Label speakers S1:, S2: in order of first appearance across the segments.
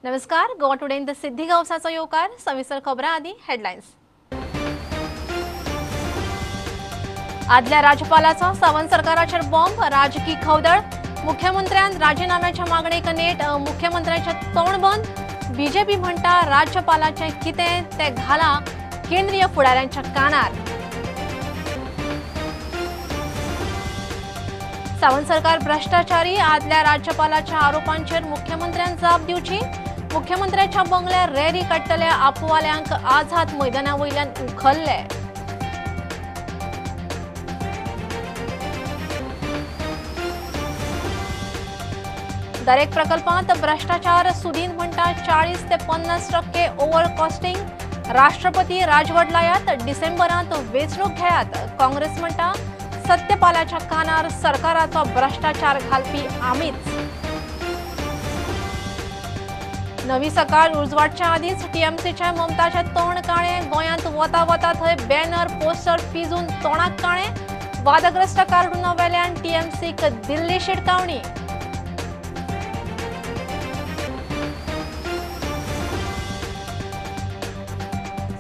S1: नमस्कार, गोवा टुडेंत सिद्धी गांवसाचो येवकार. सविस्तर खबरां आदी हेडलायन्स. आदल्या राज्यपालाचो सावंत सरकाराचेर बॉम्ब, राजकी खवदळ. मुख्यमंत्र्यान राजीनाम्याच्या मागणेक नेट, मुख्यमंत्र्याचें तोंड बंद. बीजेपी म्हणटा राज्यपालाचें कितें तें घालां केंद्रीय फुडाऱ्यांच्या कानार. सावंत सरकार भ्रष्टाचारी, आदल्या राज्यपालाच्या आरोपांचेर मुख्यमंत्र्यान जाप दिवची. मुख्यमंत्र्याच्या बंगल्यार रॅली काडटल्या आपवाल्यांक आझाद मैदाना वयल्यान उखल्ले. दरेक प्रकल्पांत भ्रष्टाचार, सुदीन म्हणटा 40 ते 50% ओव्हर कॉस्टिंग. राष्ट्रपती राजवट लायात, डिसेंबरांत वेंचणूक घेयात. काँग्रेस म्हणटा सत्यपालाच्या कानार सरकाराचो भ्रष्टाचार घालपी आमीच. नवी सकाळ उजवाडच्या आदींच टीएमसीच्या ममताचें तोंड काळें. गोंयांत वता वता थंय बॅनर पोस्टर पिजून तोंडाक काळें. वादग्रस्त कार्टुना वेल्यान टीएमसीक दिल्ली शिटकावणी.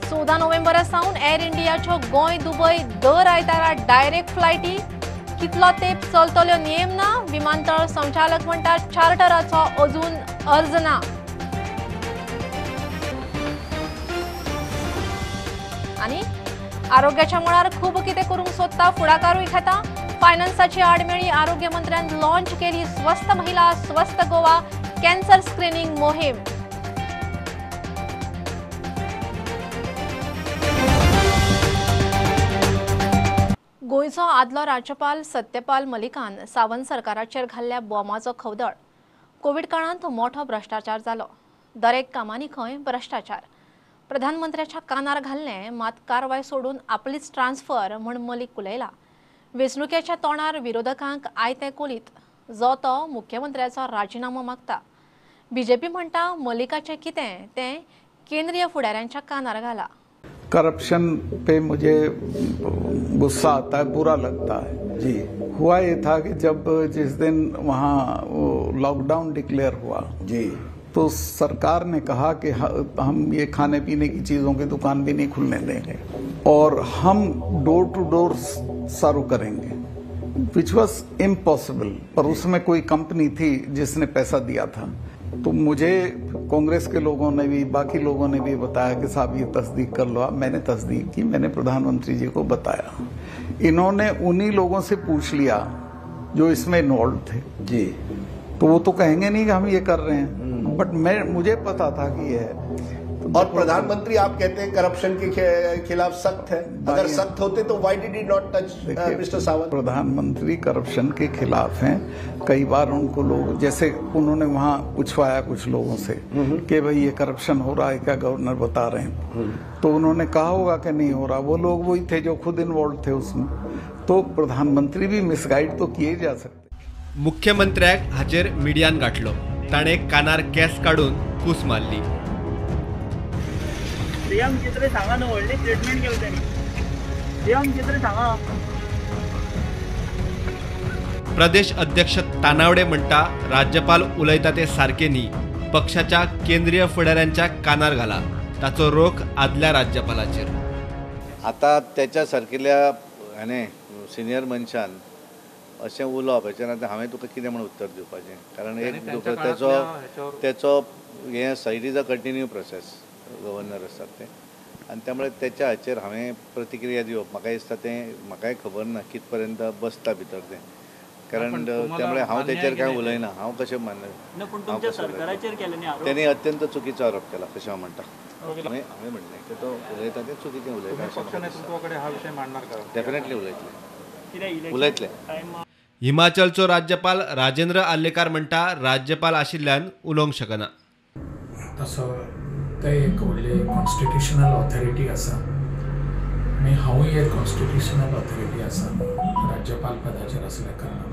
S1: चवदा नोव्हेंबरा सावन एअर इंडियाच्यो गोंय दुबय दर आयतारा डायरेक्ट फ्लायटी. कितलो तेंप चलतल्यो नेम ना. विमानतळ संचालक म्हणटा चार्टराचो अजून अर्ज ना. आनी आरोग्याच्या मळार खूब कितें करूंक सोदता, फुडाकारूय घेता. फायनान्साची आडमेळी आरोग्य मंत्र्यान लॉन्च केली स्वस्थ महिला स्वस्थ गोवा कॅन्सर स्क्रिनींग मोहीम. गोंयचो आदलो राज्यपाल सत्यपाल मलिकान सावंत सरकाराचेर घाल्ल्या बॉमाचो खवदळ. कोवीड काळांत मोठो भ्रष्टाचार जालो. दरेक कामांनी खंय भ्रष्टाचार. प्रधानमंत्र्याच्या कानार घाल्लें, मात कारवाय सोडून आपलीच ट्रान्सफर म्हूण मलिक उलयला. वेंचणुकेच्या तोंडार विरोधकांक आयतें कोलीत, जो तो मुख्यमंत्र्याचो राजिनामो मागता. बीजेपी म्हणटा मलिकाचें कितें तें केंद्रीय फुडाऱ्यांच्या कानार घाला.
S2: करप्शन पे मुझे गुस्सा आता है, बुरा लगता है जी. हुआ ये था कि जब जिस दिन वहाँ लॉकडाउन डिक्लेयर हुआ जी, तो सरकार ने कहा कि हम ये खाने पीने की चीज़ों की दुकान भी नहीं खुलने देंगे और हम डोर टू डोर सर्व करेंगे, which was impossible. पर उसमें कोई कंपनी थी जिसने पैसा दिया था. तो मुझे कांग्रेस के लोगों ने भी, बाकी लोगों ने भी बताया कि साहब ये तस्दीक कर लो आप. मैंने तस्दीक की, मैंने प्रधानमंत्री जी को बताया. इन्होंने उन्हीं लोगों से पूछ लिया जो इसमें इन्वॉल्व थे जी. तो वो तो कहेंगे नहीं कि हम ये कर रहे हैं, बट मैं, मुझे पता था कि ये है.
S3: और प्रधानमंत्री आप कहते हैं करप्शन के खिलाफ सख्त है, अगर सख्त होते तो why did he not touch mister Sawant?
S2: प्रधानमंत्री करप्शन के खिलाफ हैं. कई बार उनको लोग, जैसे उन्होंने वहाँ पूछवाया कुछ लोगों से कि भाई ये करप्शन हो रहा है क्या, गवर्नर बता रहे हैं, तो उन्होंने कहा होगा कि नहीं हो रहा. वो लोग वही थे जो खुद इन्वॉल्व थे उसमें. तो प्रधानमंत्री भी मिसगाइड तो किए जा सकते.
S4: मुख्यमंत्र्याक हाचेर मिडियान गाठलो. ताणें कानार केस काडून कूस मारली. प्रदेश अध्यक्ष तानावडे म्हणटा राज्यपाल उलयता ते सारके न्ही, पक्षाच्या केंद्रीय फुडाऱ्यांच्या कानार घाला. ताचो रोख आदल्या राज्यपालाचेर.
S5: आतां त्याच्या सारकिल्या हाणें सिनियर मनशान अशें उलोवप हेचेर आतां हांवें तुका कितें म्हूण उत्तर दिवपाचें? कारण एक तेचो तेचो हें आसा, it is a continue process. Governor आसात ते, आनी त्यामुळे तेच्या हाचेर हांवें प्रतिक्रिया दिवप म्हाका दिसता तें म्हाकाय खबर ना कित पर्यंत बसता भितर तें. कारण त्यामुळे हांव तेचेर कांय उलयना. हांव कशें मानना, तेणी अत्यंत चुकीचो आरोप केला कशें हांव म्हणटा. हांवें म्हणलें की तो उलयता तें चुकीचें उलयता. डेफिनेटली उलयतले उलयतले.
S4: हिमाचलचो राज्यपाल राजेंद्र आर्लेकार म्हणटा राज्यपाल आशिल्ल्यान उलोवंक शकना.
S6: तसो ते एक व्हडली कॉन्स्टिट्युशनल ऑथॉरिटी आसा आनी हांवूय एक कॉन्स्टिट्युशनल ऑथॉरिटी आसा राज्यपाल पदाचेर आसल्या कारणान,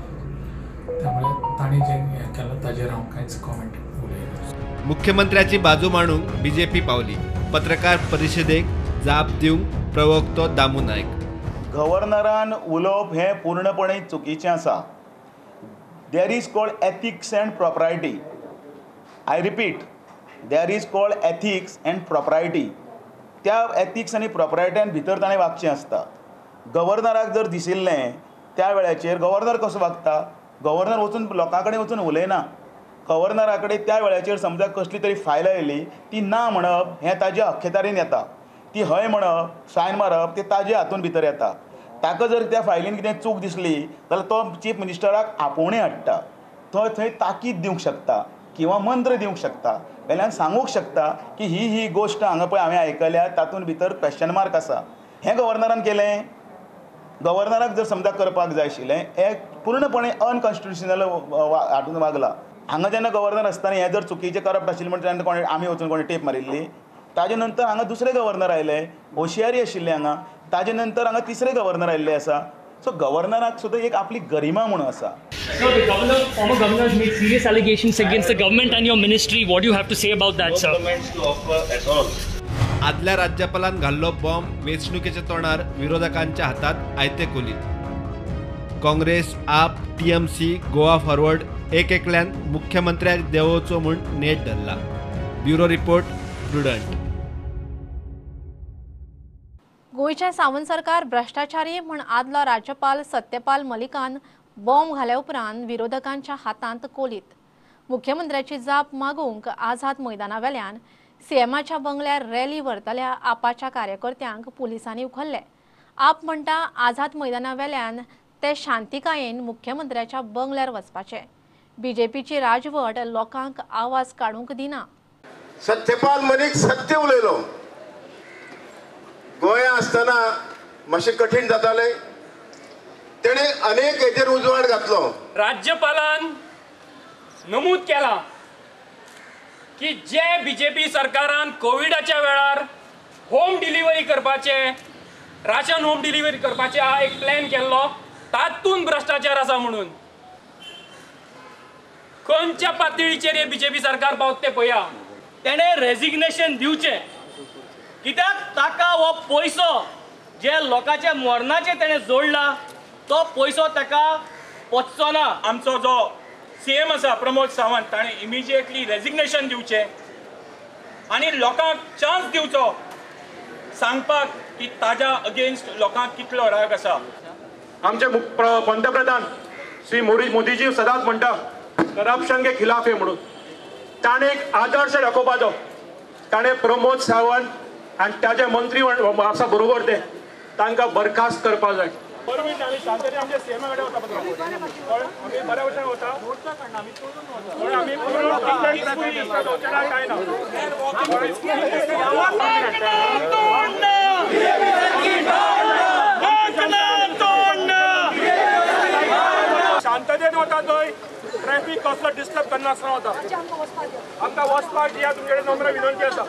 S6: त्यामुळे तांणी जें हें केलां ताजेर हांव कांयच कॉमेंट उलयना.
S4: मुख्यमंत्र्याची बाजू मांडूंक बीजेपी पावली. पत्रकार परिशदेक जाप दिवंक प्रवक्तो दामू नायक.
S7: गव्हर्नरान उलोवप हें पूर्णपणे चुकीचें आसा. There is called ethics and propriety. I repeat, There is called ethics and propriety. त्या एथिक्स आनी प्रॉपरायट्यान भितर ताणें वागचें आसता. गव्हर्नराक जर दिशिल्लें त्या वेळाचेर गव्हर्नर कसो वागता, गव्हर्नर वचून लोकां कडेन वचून उलयना. गव्हर्नरा कडेन त्या वेळाचेर समजा कसली तरी फायल आयली ती ना म्हणप हें ताज्या अख्खेतारीन येता, ती हय म्हणप सायन मारप ते ताज्या हातून भितर येता. ताका जर त्या फायलीन कितें चूक दिसली जाल्यार तो चीफ मिनिस्टराक आपोवणें हाडटा, तो थंय ताकीद दिवंक शकता किंवा मंत्र दिवंक शकता, वेल्यान सांगूंक शकता की ही ही गोश्ट हांगा पळय हांवें आयकल्या तातूंत भितर क्वेश्चन मार्क आसा. हें गव्हर्नरान केलें. गव्हर्नराक जर समजा करपाक जाय आशिल्लें हें पूर्णपणे अनकॉन्स्टिट्युशनल हातूंत वागला. हांगा जेन्ना गव्हर्नर आसतना हें जर चुकीचें करप्ट आशिल्लें म्हणटा तेन्ना कोणें आमी वचून कोणें टेप मारिल्ली. ताजे नंतर हांगा दुसरे गव्हर्नर आयले, होशियारी आशिल्ले हांगा. ताजे नंतर हांगा तिसरे गव्हर्नर आयिल्ले आसा. सो गव्हर्नराक सुद्दां एक आपली गरिमा म्हणून आसा.
S8: Sir, the governor, former governor has made serious allegations against the government and your ministry. What do you have to say about that, sir?
S5: No comments to offer at all.
S4: आदल्या राज्यपालान घाल्लो bomb वेंचणुकेच्या तोंडार विरोधकांच्या हातात आयते कोलीत. काँग्रेस, आप, TMC, Goa forward एक एकल्यान मुख्यमंत्र्याक देंवोवचो म्हूण नेट धरला. Bureau report, Prudent.
S1: गोंयचें सावंत सरकार भ्रश्टाचारी म्हूण आदलो राज्यपाल सत्यपाल मलिकान बॉम्ब घाल्या उपरांत विरोधकांच्या हातांत कोलीत. मुख्यमंत्र्याची जाप मागूंक आझाद मैदाना वेल्यान सीएमाच्या बंगल्यार रॅली व्हरतल्या आपाच्या कार्यकर्त्यांक पुलिसांनी उखल्ले. आप म्हणटा आझाद मैदाना वेल्यान ते शांतिकायेन मुख्यमंत्र्याच्या बंगल्यार वचपाचे. बीजेपीची राजवट लोकांक आवाज काडूंक दिना.
S9: सत्यपाल मलिक सत्य उलयलो. गोंया आसतना मातशें कठीण जातालें, तेणें अनेक हेचेर उजवाड घातलो.
S10: राज्यपालान नमूद केलां की जे बीजेपी सरकारान कोविडाच्या वेळार होम डिलिव्हरी करपाचे, राशन होम डिलिव्हरी करपाचे एक प्लॅन केल्लो, तातूंत भ्रश्टाचार आसा म्हणून. खंयच्या पातळीचेर हे बीजेपी सरकार पावता तें पळया.
S11: तेणें रेजिग्नेशन दिवचें, कित्याक ताका हो पयसो जे लोकांच्या मरणाचे तेणें जोडला तो पयसो ताका पचचो ना.
S12: आमचो जो सीएम आसा प्रमोद सावंत ताणें इमिजिएटली रेजिग्नेशन दिवचें आनी लोकांक चान्स दिवचो सांगपाक की ताज्या अगेन्स्ट लोकांक कितलो राग आसा.
S13: आमचे पंतप्रधान श्री मोदीजी सदांच म्हणटा करप्शन के खिलाफ हे म्हणून, ताणें एक आदर्श दाखोवपाचो. ताणें प्रमोद सावंत आनी ताजे मंत्री आसा बरोबर ते तांकां बरखास्त करपाक जाय.
S12: आमी शांततेन आमच्या सीएमा कडेन वता, आमी बऱ्या भशेन वता, आमी काय ना. शांततेन वता थंय, ट्रॅफिक कसलो डिस्टर्ब करनासतना वता. आमकां वचपाक दिया, तुमचे कडेन नम्र विनंती आसा.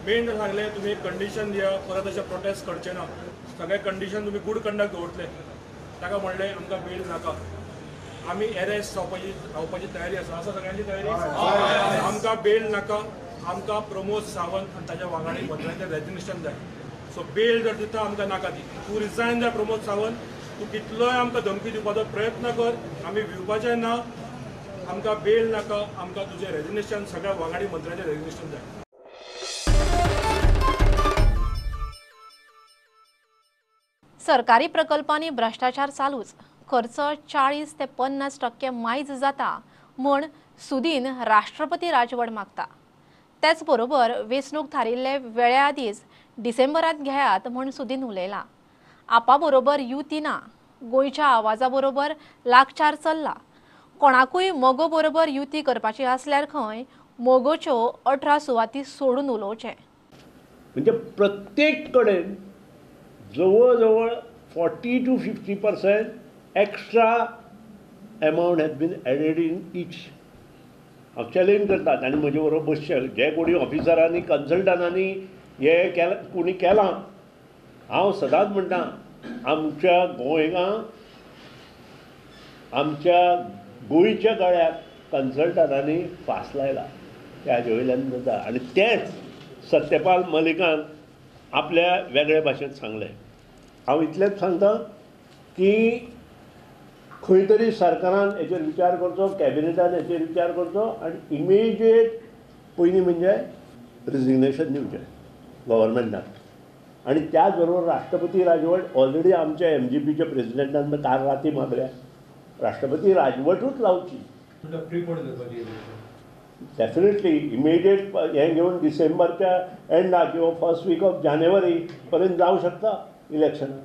S14: मेन सांगलें तुमी एक कंडिशन दिया, परत अशें प्रोटेस्ट करचे ना, सगळे कंडिशन तुमी गूड कंडक्ट दवरतले. ताका म्हणलें आमकां बेल नाका, आमी एरेस्ट जावपाची तयारी आसा. आसा सगळ्यांची तयारी? आमकां बेल नाका, आमकां प्रमोद सावंत आनी ताच्या वांगडी मंत्र्यांचें रेजिग्नेशन जाय. सो बेल जर दिता आमकां नाका ती, तूं रिजायन जाय प्रमोद सावंत, तूं कितलोय आमकां धमकी दिवपाचो प्रयत्न कर, आमी भिवपाचें ना, आमकां बेल नाका, आमकां तुजें रेजिग्नेशन, सगळ्या वांगडी मंत्र्यांचें रेजिग्नेशन जाय.
S1: सरकारी प्रकल्पांनी भ्रश्टाचार चालूच, खर्च 40 ते 50% मायज जाता म्हूण सुदीन राष्ट्रपती राजवट मागता. त्याच बरोबर वेंचणूक थारिल्ले वेळे आदींच डिसेंबरांत घेयात म्हूण सुदीन उलयला. आपा बरोबर युती ना, गोंयच्या आवाजा बरोबर लागचार चल्ला. कोणाकूय मगो बरोबर युती करपाची आसल्यार खंय मगोच्यो 18 सुवाती सोडून उलोवचें.
S15: म्हणजे प्रत्येक कडेन जवळ जवळ 40 to 50% extra amount has been added in each. हांव चॅलेंज करतात आनी म्हजे बरोबर बसचे जे कोणी ऑफिसरांनी कन्सल्टंटांनी हे केलां कोणी केलां. हांव सदांच म्हणटा आमच्या गोंयांत आमच्या गोंयच्या गळ्याक कन्सल्टंटांनी फास लायला, त्या हाजे वयल्यान जाता. आनी तेंच सत्यपाल मलिकान आपल्या वेगळे भाशेंत सांगलें. हांव इतलेंच सांगता की खंय तरी सरकारान हेचेर विचार करचो, कॅबिनेटान हेचेर विचार करचो आनी इमिजिएट पयलीं म्हणजे रिजिग्नेशन दिवचें गव्हर्मेंटान. आनी त्याच बरोबर राष्ट्रपती राजवट ऑलरेडी आमच्या एमजीपीच्या प्रेजिडेंटान काल राती मागल्या, राष्ट्रपती राजवटूच लावची डेफिनेटली इमिजिएट. हें घेवन डिसेंबरच्या एंडाक किंवा फर्स्ट वीक ऑफ जानेवारी पर्यंत जावं शकता इलेक्शनां.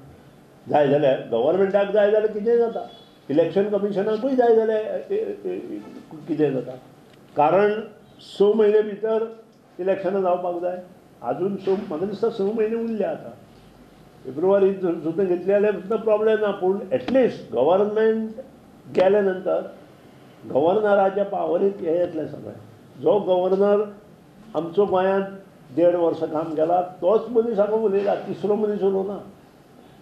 S15: जाय जाल्यार गव्हर्मेंटाक जाय जाल्यार कितेंय जाता, इलेक्शन कमिशनाकूय जाय जाल्यार कितें जाता. कारण 6 म्हयने भितर इलेक्शनां जावपाक जाय. आजून म्हाका दिसता 6 म्हयने उरले आतां. फेब्रुवारी सुद्दां घेतली जाल्यार सुद्दां प्रॉब्लेम ना, पूण एटलिस्ट गव्हर्मेंट गेले नंतर गव्हर्नराच्या पावरीत हें येतलें सगळें. जो गव्हर्नर आमचो गोंयांत 1.5 वर्सां काम केला तोच मनीस हांगा उलयला, तिसरो मनीस उलोवना.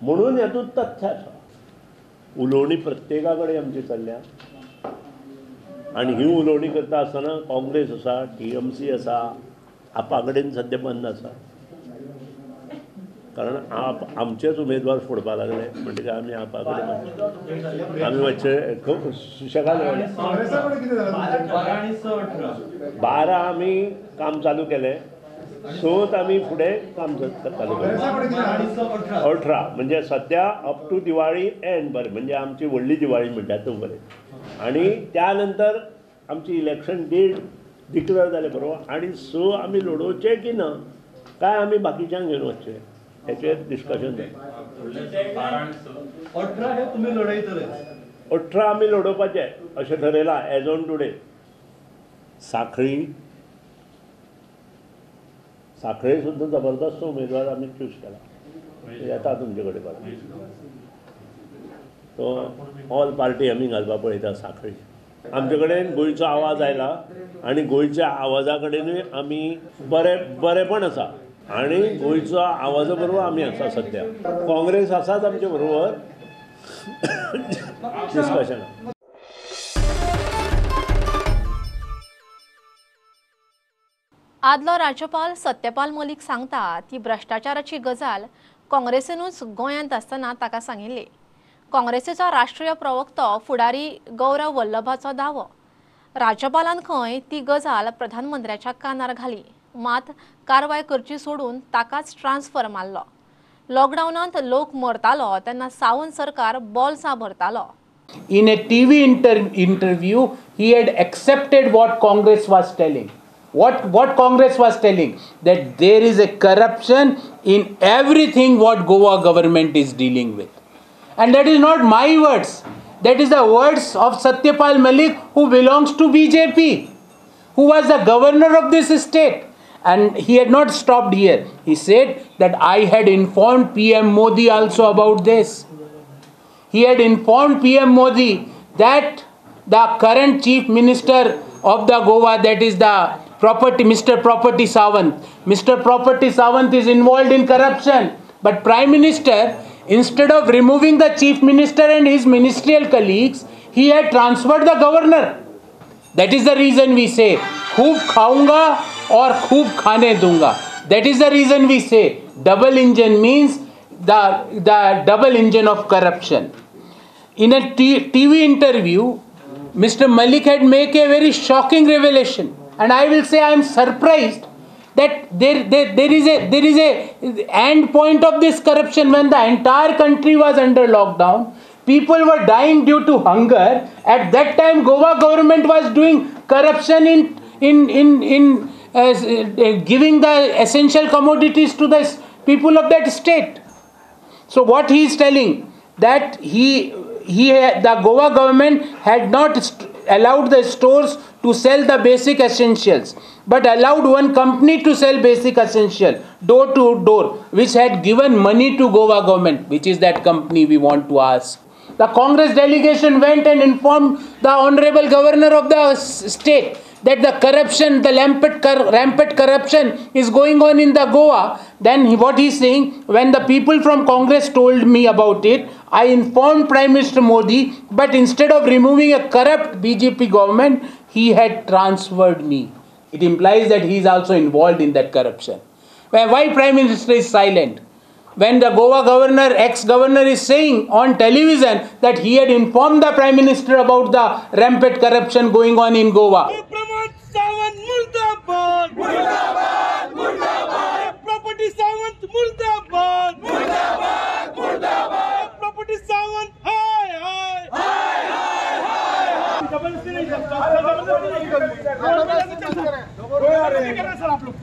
S15: म्हणून हातूंत तथ्य आसा. उलोवणी प्रत्येका कडेन आमची चल्ल्या आनी ही उलोवणी करता आसतना काँग्रेस आसा, टीएमसी आसा, आपा कडेन सद्या बंद आसा. कारण आप आमचेच उमेदवार फोडपाक लागले म्हणटकीर आमी आपा कडेन आमी मातशे सुशेगाद रावले. 12 आमी काम चालू केलें, 6 आमी फुडें काम चालू केलें. 18 म्हणजे सद्या अप टू दिवाळी एंड बरें, म्हणजे आमची व्हडली दिवाळी म्हणटा तो बरें. आनी त्या नंतर आमची इलेक्शन डेट डिक्लेअर जाले बरोबर आनी 6 आमी लडोवचे की ना काय आमी बाकीच्यांक घेवन वचचें हेचेर डिस्कशन जालें.
S16: 18 हे तुमी लडयतले,
S15: 18 आमी लडोवपाचे अशें ठरयलां एज ऑन टुडे. साखळी साखळे सुद्दां जबरदस्त उमेदवार आमी चूज केला, येता तुमचे कडेन परत. तो ऑल पार्टी आमी घालपाक पळयता साखळी. आमचे कडेन गोंयचो आवाज आयला आनी गोंयच्या आवाजा कडेनूय आमी बरेपण आसा आनी गोंयचो आवाजा बरोबर आमी आसा सद्या. काँग्रेस आसाच आमचे बरोबर डिस्कशनाक.
S1: आदलो राज्यपाल सत्यपाल मलिक सांगता ती भ्रश्टाचाराची गजाल काँग्रेसीनूच गोंयांत आसतना ताका सांगिल्ली. काँग्रेसीचो राष्ट्रीय प्रवक्तो फुडारी गौरव वल्लभाचो दावो. राज्यपालान खंय ती गजाल प्रधानमंत्र्याच्या कानार घाली, मात कारवाय करची सोडून ताकाच ट्रान्सफर मारलो. लॉकडावनांत लोक मरतालो तेन्ना सावंत सरकार बोल्सां भरतालो.
S17: In a TV interview, he had accepted what Congress was telling. What Congress was telling? That there is a corruption in everything what Goa government is dealing with. And that is not my words. That is the words of Satyapal Malik, who belongs to BJP, who was the governor of this state. And he had not stopped here. He said that I had informed PM Modi also about this. He had informed PM Modi that the current chief minister of the Goa, that is the property, Mr. Property Sawant. Mr. Property Sawant is involved in corruption. But Prime Minister, instead of removing the Chief Minister and his ministerial colleagues, he had transferred the governor. That is the reason we say, खूब खाऊंगा और खूब खाने दूंगा. That is the reason we say, double engine means the double engine of corruption. In a TV interview, Mr. Malik had made a very shocking revelation, and I will say I am surprised that there is a end point of this corruption. When the entire country was under lockdown, people were dying due to hunger. At that time, Goa government was doing corruption in giving the essential commodities to the people of that state. So what he is telling, that the Goa government had not allowed the stores to sell the basic essentials, but allowed one company to sell basic essential door to door, which had given money to Goa government. Which is that company, we want to ask. The Congress delegation went and informed the honorable governor of the state that the corruption, the rampant corruption is going on in the Goa. Then what he is saying, when the people from Congress told me about it, I informed Prime Minister Modi, but instead of removing a corrupt BJP government, he had transferred me. It implies that he is also involved in that corruption. Why Prime Minister is silent? When the Goa governor, ex-governor is saying on television that he had informed the Prime Minister about the rampant corruption going on in Goa.
S16: Pramod Sawant Murdabad! Murdabad! Murdabad! Property Sawant Murdabad! Murdabad! Murdabad! Property Sawant hi hi! Hi hi hi! जबरदस्ती नहीं sir आप लोग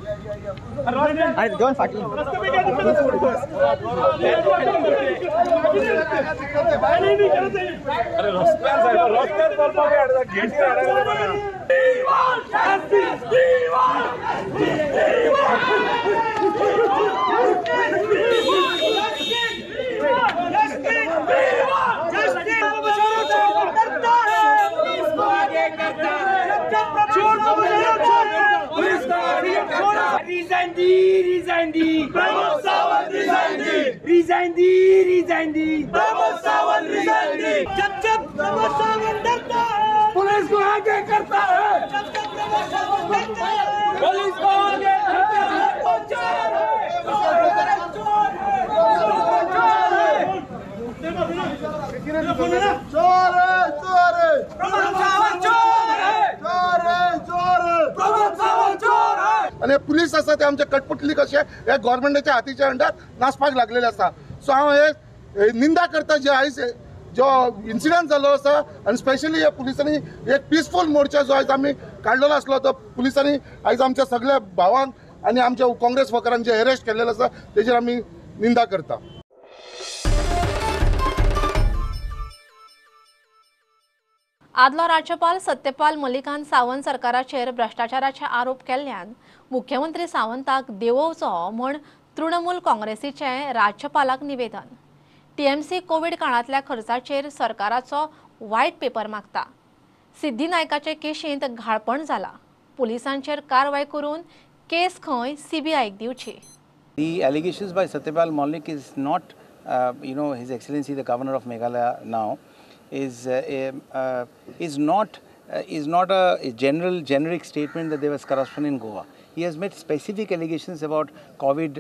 S11: Resign di, Pramod Sawant resign di, resign di, resign di, Pramod Sawant resign di.
S16: जब जब प्रमोद सावंत डरता है, police को आगे करता है। जब जब प्रमोद सावंत डरता है, पुलिस को आगे करता है। वो चोर है, चोर है, चोर है, चोर है, चोर है। प्रमोद सावंत चोर है, चोर है, चोर है। प्रमोद सावंत चोर है।
S9: आनी पुलीस आसा ते आमचे कटपुटली कशे हे गव्हर्मेंटाच्या हातीच्या अंडर नाचपाक लागलेले आसा. सो हांव हे निंदा करता जे आयज जो इन्सिडंट जाल्लो आसा आनी स्पेशली ह्या पुलिसांनी एक पिसफूल मोर्चा जो आयज आमी काडलेलो आसलो तो पुलिसांनी आयज आमच्या सगळ्या भावांक आनी आमच्या काँग्रेस वर्करांक जे अरेस्ट केल्लेले आसा तेजेर आमी निंदा करता.
S1: आदलो राज्यपाल सत्यपाल मलिकान सावंत सरकाराचेर भ्रष्टाचाराचे आरोप केल्ल्यान मुख्यमंत्री सावंताक देंवोवचो म्हूण तृणमूल काँग्रेसीचे राज्यपालाक निवेदन. टीएमसी कोवीड काळांतल्या खर्चाचेर सरकाराचो व्हायट पेपर मागता. सिद्धी नायकाचे केशींत घाळपण जाला. पुलिसांचेर कारवाय करून केस खंय सीबीआयक दिवची.
S18: The allegations by Satyapal Malik is not, His Excellency the Governor of Meghalaya now, is not a general generic statement that there was corruption in Goa. He has made specific allegations about COVID,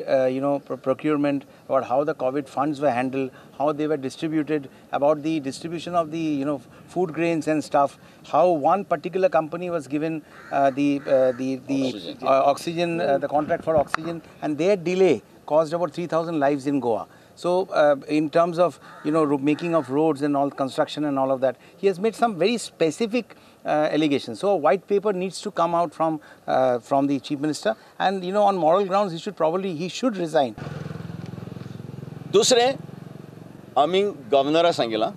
S18: procurement, about how the COVID funds were handled, how they were distributed, about the distribution of the, food grains and stuff, how one particular company was given the oxygen, the contract for oxygen, and their delay caused about 3,000 lives in Goa. So in terms of, making of roads and all construction and all of that, he has made some very specific allegations. So a white paper needs to come out from the Chief Minister, and on moral grounds he should resign.
S19: दुसरे आमी गव्हर्नरा सांगिला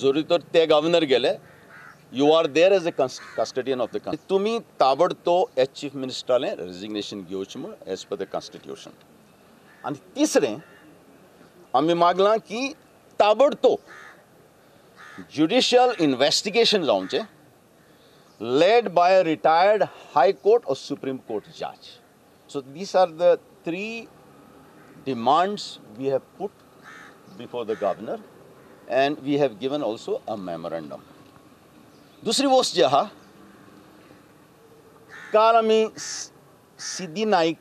S19: जरी तर ते governor गेले, you are there as a custodian of the country. तुमी ताबडतोब as chief मिनिस्टरालें resignation घेवचें म्हूण एज पर the constitution. आनी तिसरें आमी मागलां की ताबडतोब ज्युडिशियल इन्वेस्टिगेशन जावचें led by a retired High Court or Supreme Court judge. So these are the three demands we have put before the governor, and we have given also a memorandum. दुसरी वस्त जी आहा, काल आमी सिद्धी नाईक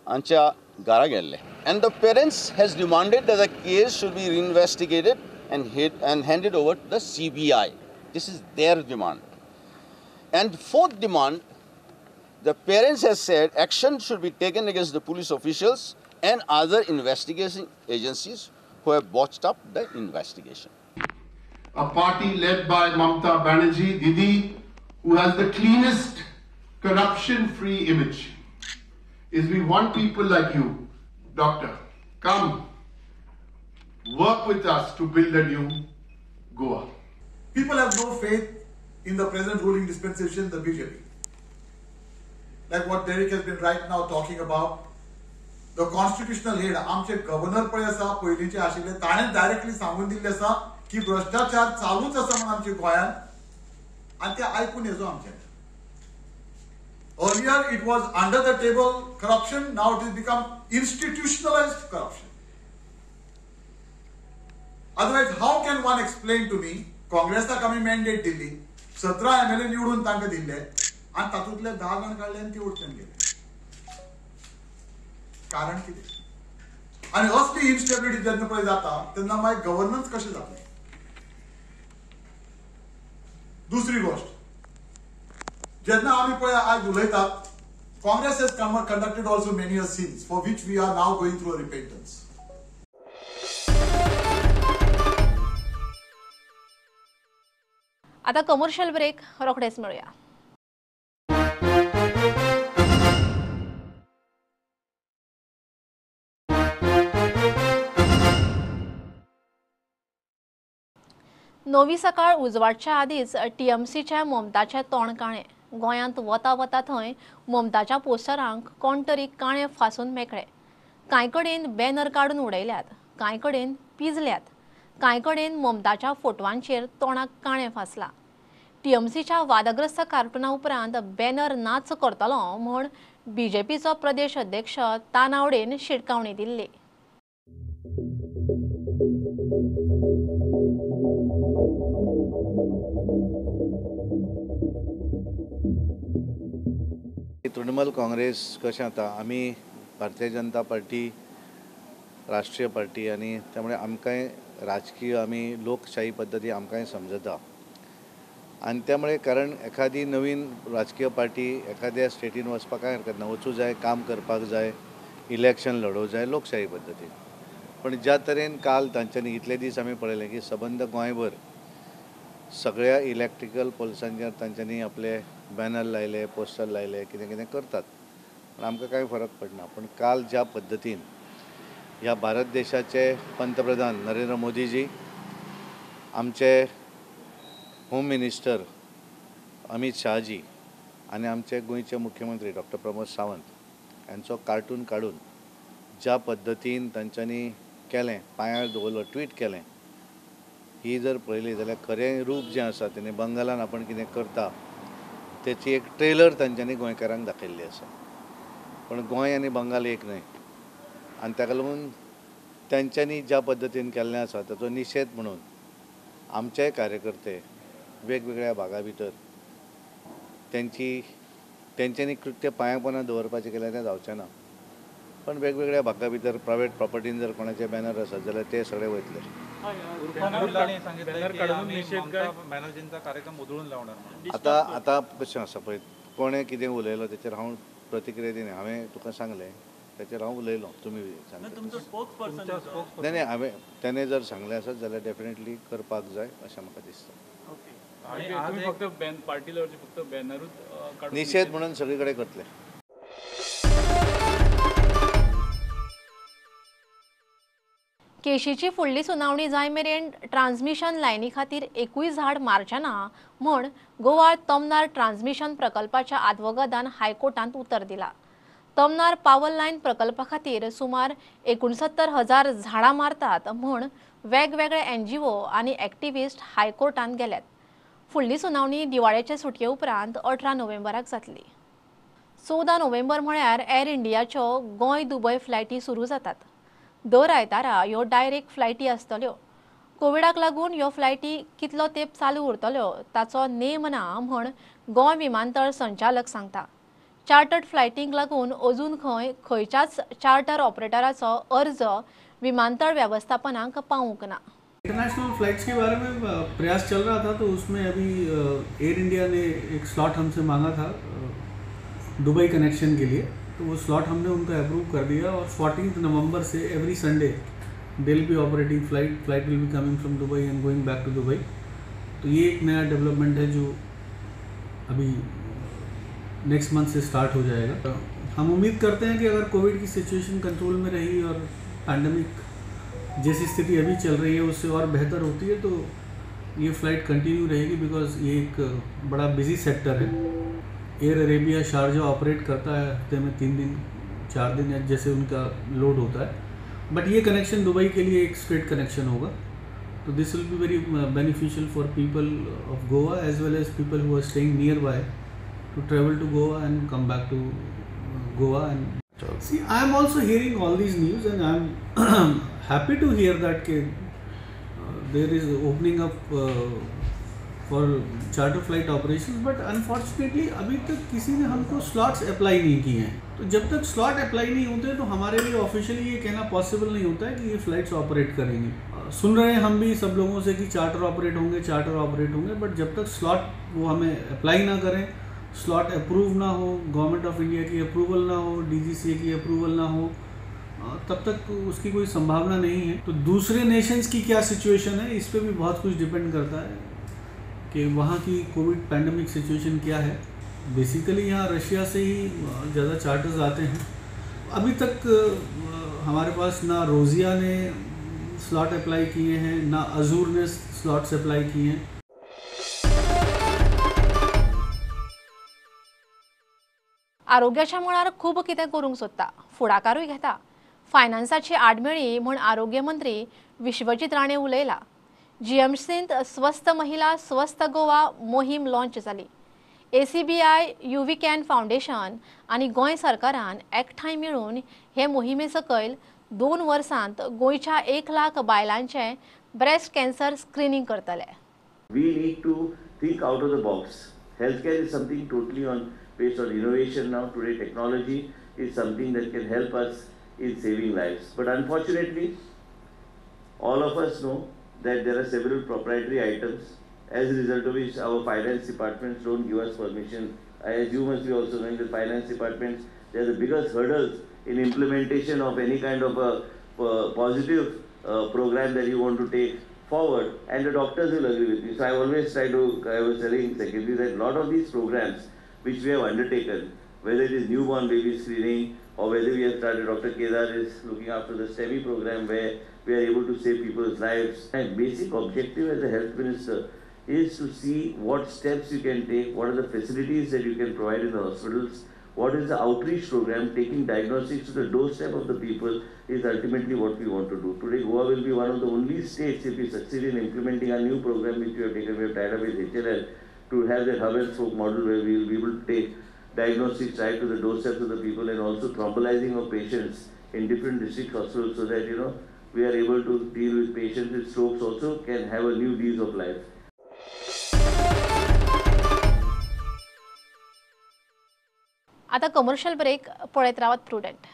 S19: हांच्या घरा गेल्ले, and the parents has demanded that the case should be reinvestigated and handed over to the CBI. This is their demand. And fourth demand, the parents has said action should be taken against the police officials and other investigation agencies who have botched up the investigation.
S9: A party led by Mamata Banerjee, Didi, who has the cleanest corruption-free image, is we want people like you, doctor, come work with us to build a new Goa.
S20: People have no faith in the present ruling dispensation, the BJP. Like what Derek has been right now talking about, the constitutional head, आमचे governor पळय आसा पयलींचे आशिल्ले, ताणें directly सांगून दिल्लें आसा की भ्रष्टाचार चालूच आसा म्हणून आमच्या गोंयांत, आनी ते आयकून येजो आमचे. Earlier it was under the table corruption, now it has become institutionalized corruption. Otherwise, how can one explain to me, काँग्रेसाक आमी मॅन्डेट दिल्ली, 17 MLA निवडून तांकां दिल्ले आनी तातूंतले 10 जाण काडले आनी ते उडचेन गेले. कारण कितें? आनी असली इन्स्टेबिलिटी जेन्ना पळय जाता तेन्ना मागीर गव्हर्नन्स कशें जातलें? दुसरी गोष्ट, जेन्ना आमी पळय आज उलयतात, Congress has conducted also many a sins for which we are now going through a repentance.
S1: आता कमर्शियल ब्रेक, रोखडेच मेळुया. नवी सकाळ उजवाडच्या आदीच टीएमसीच्या ममताचें तोंड काणें. गोंयांत वता वता थंय ममताच्या पोस्टरांक कोण तरी काणें फासून मेकळे. कांय कडेन बॅनर काडून उडयल्यात, कांय कडेन पिजल्यात, कांय कडेन ममताच्या फोटवांचेर तोंडाक काणें फासलां. टीएमसीच्या वादग्रस्त कार्टुना उपरांत बॅनर नाच करतलो म्हूण बीजेपीचो प्रदेश अध्यक्ष तानावडेन शिटकावणी दिल्ली.
S5: तृणमूल काँग्रेस कशें आतां आमी भारतीय जनता पार्टी राष्ट्रीय पार्टी आनी त्यामुळे आमकांय राजकीय आमी लोकशाही पद्दती आमकांय समजता आनी त्यामुळे कारण एखादी नवीन राजकीय पार्टी एखाद्या स्टेटीन वचपाक कांय हरकत ना, वचूं जाय, काम करपाक जाय, इलेक्शन लडोवंक जाय लोकशाही पद्दतीन. पण ज्या तरेन काल तांच्यांनी इतले दीस आमी पळयलें की सबंद गोंयभर सगळ्या इलेक्ट्रिकल पोल्सांचेर तांच्यांनी आपले बॅनर लायले, पोस्टर लायले, कितें कितें करतात, पण आमकां कांय फरक पडना. पण काल ज्या पद्दतीन ह्या भारत देशाचे पंतप्रधान नरेंद्र मोदीजी, आमचे होम मिनिस्टर अमित शहाजी आनी आमचे गोंयचे मुख्यमंत्री डॉक्टर प्रमोद सावंत हांचो कार्टून काडून ज्या पद्दतीन तांच्यांनी केलें, पांयार दवरलो, ट्वीट केलें, ही जर पळयली जाल्यार खरें रूप जें आसा तेणे बंगालान आपण कितें करता तेची एक ट्रेलर तांच्यांनी गोंयकारांक दाखयल्ली आसा. पण गोंय आनी बंगाल एक न्हय आनी ताका लागून तांच्यांनी ज्या पद्दतीन केल्लें आसा ताचो निशेध म्हणून आमचे कार्यकर्ते वेगवेगळ्या भागा भितर तेंच्यांनी कृत्य पांयापोना दवरपाचें केल्यार तें जावचें ना. पण वेगवेगळ्या भागा भितर प्रायवेट प्रॉपर्टीन जर कोणाचे बॅनर आसत जाल्यार ते सगळे वयतले. आतां आतां कशें आसा पळय, कोणें कितें उलयलो तेचेर हांव प्रतिक्रिया दिना. हांवें तुका सांगलें तेचेर हांव उलयलो, तुमी सांगता न्ही न्ही हांवें तेणें जर सांगलें आसत जाल्यार डेफिनेटली करपाक जाय अशें म्हाका दिसता. निशेध म्हणून सगळे कडेन करतले.
S1: केशीची फुडली सुनावणी जाय मेरेन ट्रान्समिशन लायनी खातीर एकूय झाड मारचें ना म्हूण गोवा तमनार ट्रान्समिशन प्रकल्पाच्या आदवोगादान हायकोर्टांत उतर दिला. तमनार पावर लायन प्रकल्पा खातीर सुमार 69,000 झाडां मारतात म्हूण वेगवेगळे एनजीओ आनी एक्टिविस्ट हायकोर्टांत गेल्यात. फुडली सुनावणी दिवाळेचे सुटये उपरांत 18 नोव्हेंबराक जातली. 14 नोव्हेंबर म्हळ्यार एअर इंडियाच्यो गोंय दुबय फ्लायटी सुरू जातात. दर आयतारा ह्यो डायरेक्ट फ्लायटी आसतल्यो. कोविडाक लागून ह्यो फ्लायटी कितलो तेंप चालू उरतल्यो ताचो नेम ना म्हण गोंय विमानतळ संचालक सांगता. चार्टर्ड फ्लायटींक लागून अजून खंय खंयच्याच चार्टर ऑपरेटराचो अर्ज विमानतळ वेवस्थापनाक पावूंक ना.
S21: इंटरनेशनल फ्लाइट्स के बारे में प्रयास चल रहा था, तो उसमें अभी एयर इंडिया ने एक स्लॉट हमसे मांगा था दुबई कनेक्शन के लिए, तो वो स्लॉट हमने उनका अप्रूव कर दिया और 14 नवंबर से every Sunday they will be operating flight, flight will be coming from Dubai and going back to Dubai. तो ये एक नया डेवलपमेंट है जो अभी नेक्स्ट मंथ से स्टार्ट हो जाएगा। हम उम्मीद करते हैं कि अगर कोविड की सिचुएशन कंट्रोल में रही और पैंडमिक जैसी स्थिति अभी चल रही है उससे और बेहतर होती है तो ये फ़्लाइट कंटिन्यू रहेगी, because ये एक बड़ा बिजी सेक्टर है। एयर अरेबिया शारजा ऑपरेट करता है हफ्ते में 3 दिन 4 दिन या जैसे उनका लोड होता है, बट ये कनेक्शन दुबई के लिए एक स्ट्रेट कनेक्शन होगा। तो this will be very beneficial for people of Goa as well as people who are staying near by to travel to Goa and come back to Goa. And see, I am also hearing all these news and I am happy to hear that K there is opening up for charter flight operations, but unfortunately अभी तक किसी ने हमको slots apply नहीं किए हैं। तो जब तक slot apply नहीं होते तो हमारे लिए ऑफिशियली ये कहना पॉसिबल नहीं होता है कि ये फ़्लाइट्स ऑपरेट करेंगे। सुन रहे हैं हम भी सब लोगों से कि चार्टर ऑपरेट होंगे, चार्टर ऑपरेट होंगे, बट जब तक स्लॉट वो हमें अप्लाई ना करें, स्लॉट अप्रूव ना हो, गवर्नमेंट ऑफ इंडिया की अप्रूवल ना हो, DGCA की अप्रूवल ना हो, तब तक उसकी कोई संभावना नहीं है। तो दूसरे नेशंस की क्या सिचुएशन है इस पर भी बहुत कुछ डिपेंड करता है कि वहाँ की कोविड पैंडमिक सिचुएशन क्या है। बेसिकली यहाँ रशिया से ही ज़्यादा चार्टर्स आते हैं। अभी तक हमारे पास ना रोजिया ने स्लॉट अप्लाई किए हैं, ना अजूर ने स्लॉट्स अप्लाई किए हैं।
S1: आरोग्याच्या मळार खूब कितें करूंक सोदता, फुडाकारूय घेता. फायनान्साची आडमेळी म्हूण आरोग्य मंत्री विश्वजीत राणे उलयला. जीएमसींत स्वस्थ महिला स्वस्थ गोवा मोहीम लॉन्च जाली. ACBI, UV can foundation आनी गोंय सरकारान एकठांय मेळून हे मोहिमे सकयल 2 वर्सांत गोंयच्या 1 लाख बायलांचें ब्रेस्ट कॅन्सर स्क्रिनींग करतले.
S22: We need to think out of the box. Healthcare is something totally on based on innovation now. Today technology is something that can help us in saving lives. But unfortunately, all of us know that there are several proprietary items, as a result of which our finance departments don't give us permission. As you must be also knowing, the finance departments, they are the biggest hurdles in implementation of any kind of a positive program that you want to take forward, and the doctors will agree with me. So I always try to, I was telling secretary that a lot of these programs which we have undertaken, whether it is newborn baby screening or whether we have started, Dr. Kedar is looking after the STEMI program where we are able to save people's lives. And basic objective as a health minister is to see what steps you can take, what are the facilities that you can provide in the hospitals, what is the outreach program, taking diagnostics to the doorstep of the people is ultimately what we want to do. Today, Goa will be one of the only states, if we succeed in implementing our new program which we have taken, we have tied up with HLL, to have that hub and spoke model where we will be able to take diagnostics right to the doorsteps of the people, and also thrombolizing of patients in different district hospitals so that, you know, we are able to deal with patients with strokes also can have a new lease of life.
S1: आता commercial break, पळयत रावात prudent.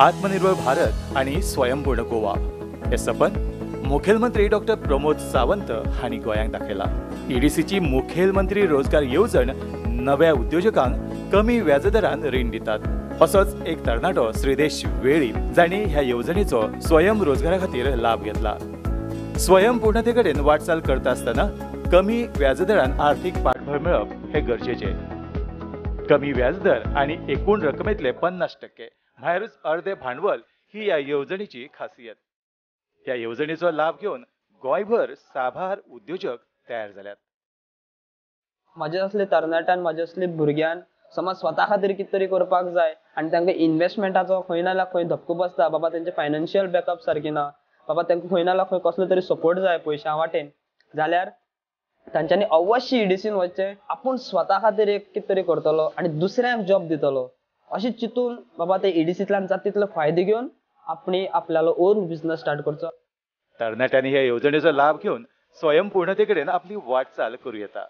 S23: आत्मनिर्भर भारत आणि स्वयंपूर्ण गोवा हे सपन मुखेलमंत्री doctor Pramod Sawant हांणी गोंयांक दाखयला. ईडीसीची मुखेलमंत्री रोजगार येवजण नव्या उद्योजकांक कमी व्याजदरान रीण दितात. असोच एक तरणाटो श्रीदेश वेळीप जांणी ह्या येवजणेचो स्वयं रोजगारा खातीर लाभ घेतला. स्वयंपूर्णते कडेन वाटचाल करता आसतना कमी व्याजदरान आर्थिक पाठबळ मेळप हे गरजेचें. कमी व्याजदर आनी एकूण रकमेतले 50% म्हळ्यारूच अर्दे भांडवल ही ह्या येवजणेची खासियत. ह्या येवजणेचो लाभ घेवन गोंयभर साबार उद्योजक तयार जाल्यात.
S2: म्हजे असले तरणाट्यान, म्हजे असले भुरग्यान समज स्वता खातीर कितें तरी करपाक जाय आनी तांकां इन्वेस्टमेंटाचो खंय ना जाल्यार खंय धपको बसता. बाबा तेंचे फायनान्शियल बॅकअप सारकी ना, बाबा तांकां खंय ना जाल्यार खंय कसलो तरी सपोर्ट जाय पयशां वाटेन, जाल्यार तांच्यांनी अवश्य ईडीसीन वचचें. आपूण स्वता खातीर एक कितें तरी करतलो आनी दुसऱ्यांक जॉब दितलो अशें चिंतून बाबा ते ईडीसींतल्यान जाता तितलो फायदो घेवन आपणी आपल्यालो ओन बिजनस स्टार्ट करचो.
S23: तरणाट्यांनी ह्या येवजणेचो लाभ घेवन स्वयंपूर्णते कडेन आपली वाटचाल करूं येता.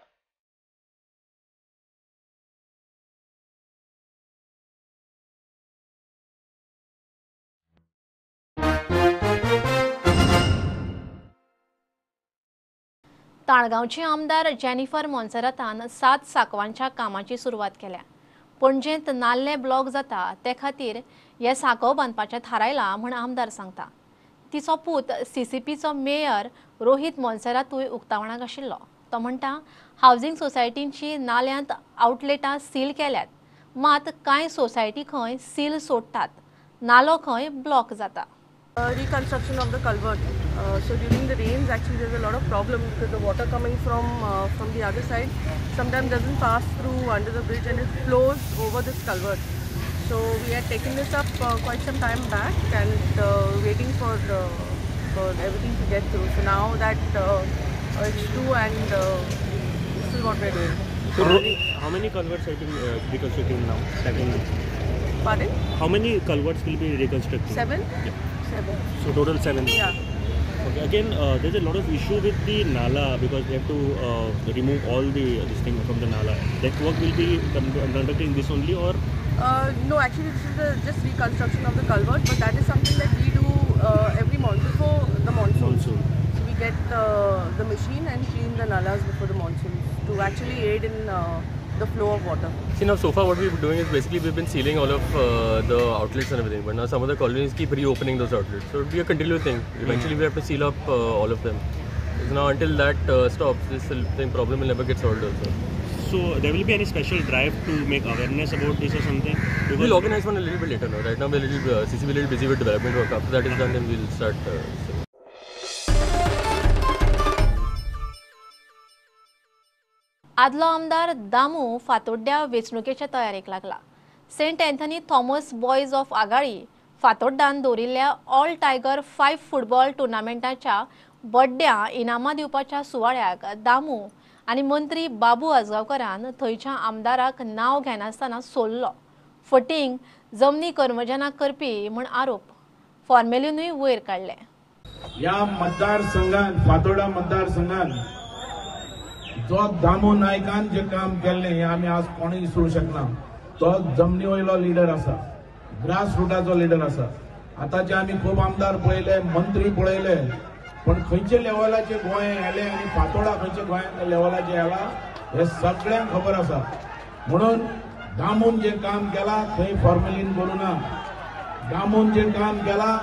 S1: ताळगांवचे आमदार जेनिफर मोन्सेरातान 7 सांकवांच्या कामाची सुरवात केल्या. पणजेंत नाल्ले ब्लॉक जाता ते खातीर हे सांकव बांदपाचें थारायलां म्हूण आमदार सांगता. तिचो पूत सीसीपीचो मेयर रोहित मोन्सेरातूय उक्तावणाक आशिल्लो. तो म्हणटा हावजिंग सोसायटींची नाल्यांत आवटलेटां सील केल्यात, मात कांय सोसायटी खंय सील सोडटात, नालो खंय ब्लॉक जाता.
S3: Reconstruction of the culvert. So during the rains, actually there's a lot of problem because the water coming from the other side sometimes doesn't pass through under the bridge and it flows over this culvert. So we had taken this up quite some time back and waiting for everything to get through. So now that it's through and this is what we're doing.
S6: So how many culverts have been reconstructing now? 7.
S3: Pardon?
S6: How many culverts will be reconstructed?
S3: 7.
S6: Yeah.
S3: 7.
S6: So total 7.
S3: Yeah.
S6: Okay. Again, there's a lot of issue with the nala because they have to remove all the this thing from the nala. That work will be conducting this only or?
S3: No, actually this is just reconstruction of the culvert, but that is something that we do every month before the monsoon. So we get the machine and clean the nalas before the monsoons to actually aid in the flow of water.
S24: See, now so far what we've been doing is basically we've been sealing all of the outlets and everything, but now some of the colonies keep reopening those outlets. So it'll be a continual thing. Eventually we have to seal up all of them. So now until that stops, this thing problem will never get solved also.
S6: So there will be any special drive to make awareness about this or something? Because
S24: we'll organize one a little bit later now. Right now we're a little, CCB a little busy with development work. After that is done, then we'll start.
S1: आदलो आमदार दामू फातोड्ड्या वेंचणुकेच्या तयारेक लागला. Saint Anthony Thomas boys of Agali फातोड्डान दवरिल्ल्या all tiger 5 football टुर्नामेंटाच्या बड्ड्या इनामां दिवपाच्या सुवाळ्याक दामू आनी मंत्री बाबू आजगांवकरान थंयच्या आमदाराक नांव घेनासतना सोडलो. फटींग जमनी कर्मचाऱ्यांक करपी म्हूण आरोप फॉर्मेलिनूय वयर काडले.
S25: ह्या मतदारसंघात, फातोर्डा मतदारसंघात जो दामू नायकान जे काम केल्लें हें आमी आज कोणूय विसरूंक शकना. तो जमनी वयलो लिडर आसा, ग्रास रुटाचो लिडर आसा. आतांचे आमी खूब आमदार पळयले, मंत्री पळयले, पण खंयचे लेवलाचे गोंय आयले आनी फातोर्डा खंयचे गोंयांत लेवलाचे आयला हें सगळ्यांक खबर आसा. म्हणून दामून जें काम केलां थंय फॉर्मेलीन करूं ना, दामून जें काम केलां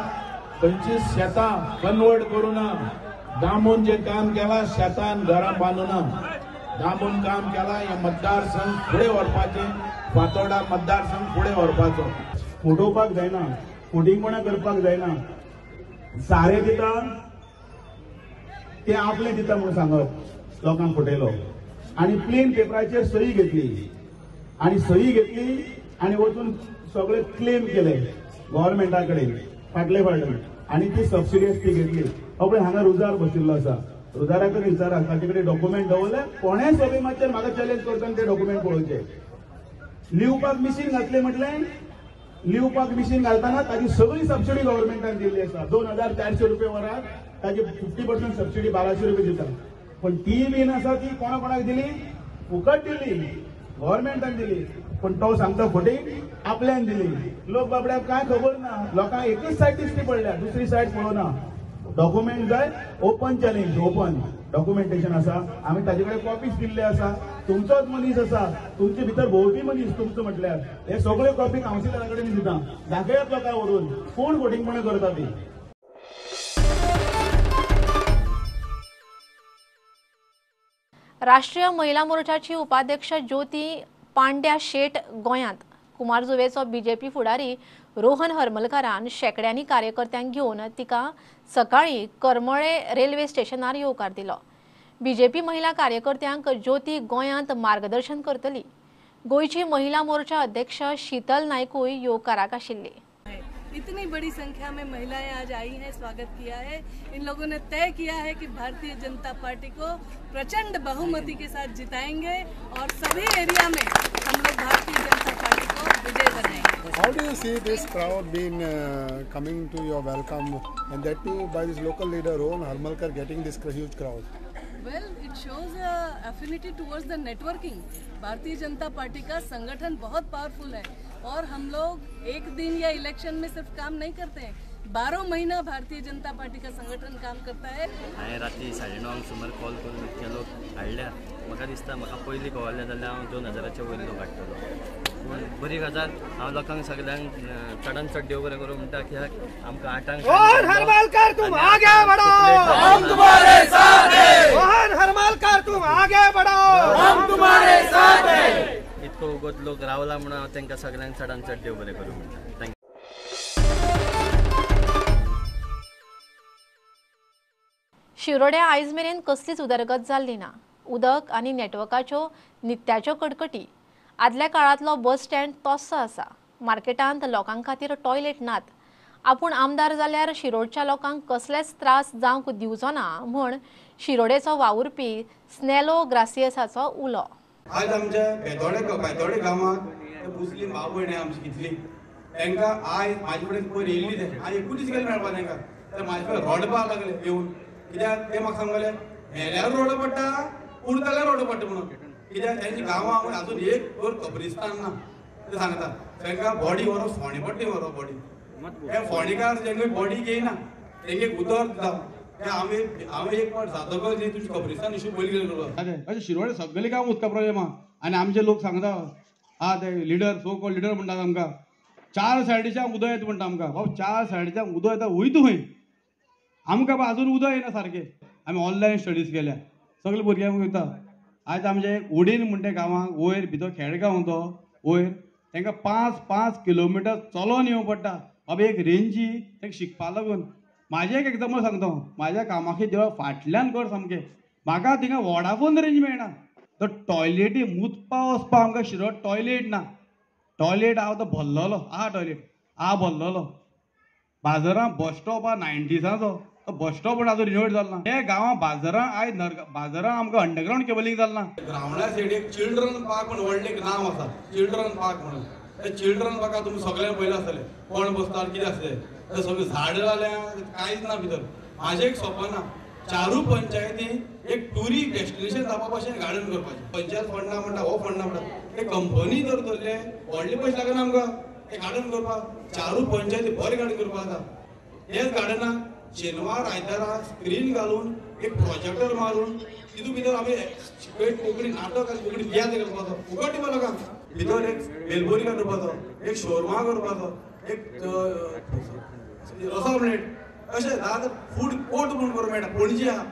S25: खंयची शेतां कन्वर्ट करूं ना, दामून जे काम केलां शेतान घरां बांदू ना, दामून काम केलां हे मतदारसंघ फुडें व्हरपाचें, फातोर्डा मतदारसंघ फुडें व्हरपाचो.
S7: फटोवपाक जायना, फटींगपणां करपाक जायना. सारें दिता ते आपले दिता म्हूण सांगप लोकांक फटयलो आनी प्लेन पेपराचेर सही घेतली आनी सही घेतली आनी वचून सगळे क्लेम केले गव्हर्मेंटा कडेन फाटले फाटले आनी ती सबसिडी ती घेतली. पळय हांगा रुजार बशिल्लो आसा, रुजारा कडेन विचारा, ताचे कडेन डॉक्युमेंट दवरले. कोणेय सभेमाचेर म्हाका चॅलेंज करता ते डॉक्युमेंट पळोवचे. लिवपाक मिशीन घातलें म्हटलें, लिवपाक मिशीन घालतना ताची सगळी सबसिडी गव्हर्मेंटान दिल्ली आसा. 2400 रुपये वराक ताची 50% सबसिडी 1200 रुपये दिता. पण ती बीन आसा ती कोणा कोणाक दिली, फुकट दिली, गव्हर्मेंटान दिली. पण तो सांगता फटी आपल्यान दिली. लोक बाबड्याक कांय खबर ना, लोकांक एकूच सायड दिश्टी पडल्या, दुसरी सायड पळोवना.
S4: डॉक्युमेंट जाय, ओपन चॅलेंज, ओपन डॉक्युमेंटेशन आसा, आमी ताजे कडेन कॉपीज दिल्ले आसा. तुमचोच मनीस आसा, तुमचे भितर भोंवपी मनीस तुमचो, म्हटल्यार हे सगळे कॉपी कावन्सिलरा कडेन दिता. दाखयात लोकांक व्हरून कोण फटींगपणां करता ती.
S1: राष्ट्रीय महिला मोर्चाची उपाध्यक्ष ज्योती पांड्या शेट गोंयांत. कुमारजुवेचो बीजेपी फुडारी रोहन हरमलकारान शेकड्यांनी कार्यकर्त्यांक घेवन तिका सकाळीं करमळे रेल्वे स्टेशनार येवकार दिलो. बीजेपी महिला कार्यकर्त्यांक ज्योती गोंयांत मार्गदर्शन करतली. गोंयची महिला मोर्चा अध्यक्ष शीतल नायकूय येवकाराक आशिल्ली.
S8: इतनी बड़ी संख्या में महिलाएं आज आई हैं, स्वागत किया है. इन लोगों ने तय किया है कि भारतीय जनता पार्टी को प्रचंड बहुमति के साथ जिताएंगे और सभी एरिया में हम लोग भारतीय जनता पार्टी को विजय बनाएंगे.
S10: How do you see this crowd been coming to your welcome, and that too by this local leader Rohan Harmalkar getting this huge crowd?
S8: Well, it shows affinity towards the networking. Bharatiya Janata party का संगठन बहुत powerful है और हम लोग एक दिन या election में सिर्फ काम नहीं करते हैं, 12 महीना भारतीय जनता पार्टी का संगठन काम करता है.
S12: हांवें राती 9:30 सुमार कॉल करून इतके लोक हाडल्या. म्हाका दिसता म्हाका पयलीं कळ्ळें जाल्यार हांव 2000 वयर लोक हाडटलो. पूण बरी गजाल, हांव लोकांक सगल्यांक चडान चड देव बरें करूं म्हणटा कित्याक आमकां 8
S16: रोहन हरमलकर तुम आगे बढ़ो, हम तुम्हारे साथ हैं. रोहन हरमलकर तुम आगे बढ़ो, हम तुम्हारे साथ हैं.
S12: इतको उगत लोक रावला म्हणून हांव तांकां सगल्यांक चडान चड देव बरें करूं म्हणटा. Thank you.
S1: शिरोड्या आयज मेरेन कसलीच उदरगत जाल्ली ना. उदक आनी नेटवर्काच्यो नित्याच्यो कडकटी. आदल्या काळांतलो बस स्टँड तोस्सो आसा. मार्केटांत लोकां खातीर टॉयलेट नात. आपूण आमदार जाल्यार शिरोडच्या लोकांक कसलेच त्रास जावंक दिवचो ना म्हूण शिरोडेचो वावुरपी स्नेलो ग्रासियसाचो उलो.
S13: आज आमच्या बेतोडे गांवांत मुस्लीम भाव भयणी आमची कितली, तांकां आयज म्हाजे कडेन पयर येयल्ली ते आयज एकूच दीस गेले मेळपा तांकां, तर म्हाजे कडेन रडपाक लागले येवन. कित्याक ते म्हाका सांगले मेल्यार रोड पडटा, उरताल्यार रोड पडटा म्हणून. कित्याक तेंच्या गांवां अजून एक वर कब्रिस्तान ना. ते सांगता तांकां बॉडी व्हरोप फोंडे पडटा, व्हरोप बॉडी. हे फोंडेकार जेंका बॉडी घेयना तेंगे उदर दिता. आमी हांवें एक फावट जातकच तुमची कब्रिस्तान इशू पयलीं गेले करपाक. अशें शिरोडे सगळे गांव उदका प्रॉब्लेम आहा. आनी आमचे लोक सांगता हा ते लिडर, सो कॉल्ड लिडर म्हणटात आमकां 4 सायडीच्यान उदक येता म्हणटा आमकां. बाबा 4 सायडीच्यान उदक येता वयता खंय, आमकां अजून उदक येना सारकें. आमी ऑनलायन स्टडीज केल्या, सगळे भुरग्यांक वयता. आयज आमचे उडीन म्हणटा गांवांक वयर भितर खेडगांव तो वयर तांकां 5-5 किलोमिटर चलोन येवं पडटा. बाबा एक रेंजी तांकां शिकपाक लागून. म्हाजें एक एग्जाम्पल सांगता, म्हाज्या कामाखे देवळा फाटल्यान कर सामकें, म्हाका थिंगा वोडाफोन रेंज मेळना. तर टॉयलेटी मुतपा वचपा आमकां शिरोड टॉयलेट ना. टॉयलेट हांव तो भरलेलो आहा, टॉयलेट आहा भरलेलो. बाजारां बस स्टॉप आहा 90साचो, तो बस स्टॉप पण आजून रिनोवेट जालो ना. हे गांवां बाजारां आयज बाजारां आमकां अंडरग्रावंड केबलिंग जालें ना. ग्रावंडा सायडीक एक चिल्ड्रन पार्क म्हणून व्हडलें एक नांव आसा, चिल्ड्रन पार्क म्हणून. त्या चिल्ड्रन पार्काक तुमी सगळ्यांक पयलें आसतलें, कोण बसता कितें आसतलें, ते सगळें झाडां जाल्या कांयच ना भितर. म्हाजें एक सपन आहा, 4 पंचायती एक टुरिस्ट डेस्टिनेशन जावपा भशेन गार्डन करपाचें. पंचायत फंड ना म्हणटा, हो फंड ना म्हणटा, ते कंपनी जर धरले व्हडले पयशे लागना आमकां ते गार्डन करपाक. 4 पंचायती बरें गार्डन करपाक जाता. तेच गार्डनाक शेनवार आयतारा स्क्रीन घालून एक प्रोजेक्टर मारून तितून भितर आमी कोंकणी नाटक आनी कोंकणी तियात्र करपाचो, फुकट दिवपा लोकांक. भितर एक बेलबोरी करपाचो, एक शोरमा करपाचो, एक रस ऑमलेट, अशें ना फूड कोर्ट म्हूण करूंक मेळटा. पणजे आहा.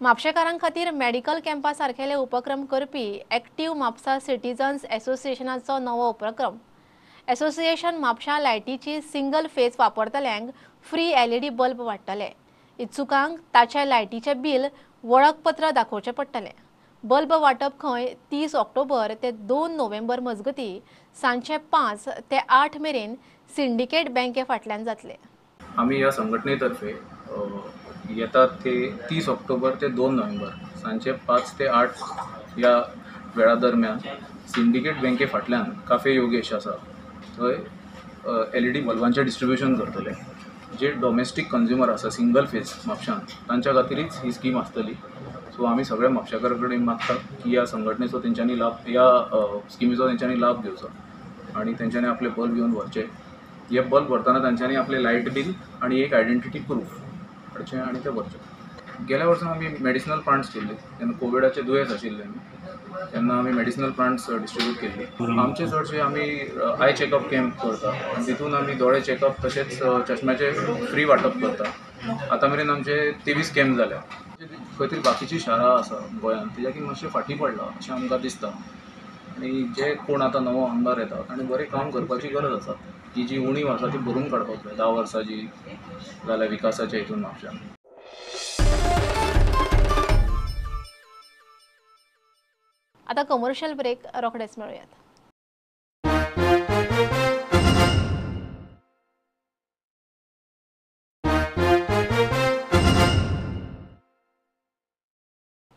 S1: म्हापशेकारां खातीर मेडिकल कॅम्पा सारकेले उपक्रम करपी एक्टिव्ह म्हापसा सिटीजन्स एसोसिएशनाचो नवो उपक्रम. एसोसिएशन म्हापशा लायटीची सिंगल फेज वापरतल्यांक फ्री एलईडी बल्ब वांट्टले. इत्सुकांक ताच्या लायटीचें बील वळखपत्र दाखोवचें पडटलें. बल्ब वांटप खंय 30 ऑक्टोबर ते 2 नोव्हेंबर मजगती सांजचे 5 ते 8 मेरेन सिंडिकेट बँके फाटल्यान जातले.
S26: आमी ह्या संघटनेतर्फे येतात ते 30 ऑक्टोबर ते 2 नोव्हेंबर सांजचे 5 ते 8 ह्या वेळा दरम्यान सिंडिकेट बँके फाटल्यान काफे योगेश आसा थंय एलईडी बल्बांचें डिस्ट्रिब्युशन करतले. जे डॉमेस्टीक कंज्युमर आसा सिंगल फेज म्हापशान तांच्या खातीरच ही स्कीम आसतली. सो आमी सगळ्या म्हापशेकारां कडेन मागता की ह्या संघटनेचो तेंच्यांनी लाभ, ह्या स्किमीचो तेंच्यांनी लाभ घेवचो. आनी तेंच्यांनी आपले बल्ब येवन व्हरचे. हे बल्ब व्हरतना तांच्यांनी आपले लायट बील आनी एक आयडेंटिटी प्रूफ हाडचें आनी ते व्हरचे. गेल्या वर्सा आमी मेडिसिनल प्लांट्स केल्ले तेन्ना कोविडाचे दुयेंस आशिल्लें तेन्ना आमी मेडिसिनल प्लांट्स डिस्ट्रिब्यूट केल्ले. आमचे चडशे आमी आय चॅकअप कॅम्प करता आनी तितून आमी दोळे चॅकअप तशेंच चश्म्याचे फ्री वांटप करता. आतां मेरेन आमचे 23 कॅम्प जाल्या. खंय तरी बाकीची शाळा आसा गोंयांत तेज्याकी मातशें फाटीं पडलां अशें आमकां दिसता आनी जे कोण आतां नवो आमदार येता ताणें बरें काम करपाची गरज आसा. ही जी उणीव आसा ती भरून काडपाक जाय 10 वर्सां जी जाल्या विकासाच्या हितून म्हापश्यान.
S1: आता कमर्शियल ब्रेक रोखडेच मेळूयात.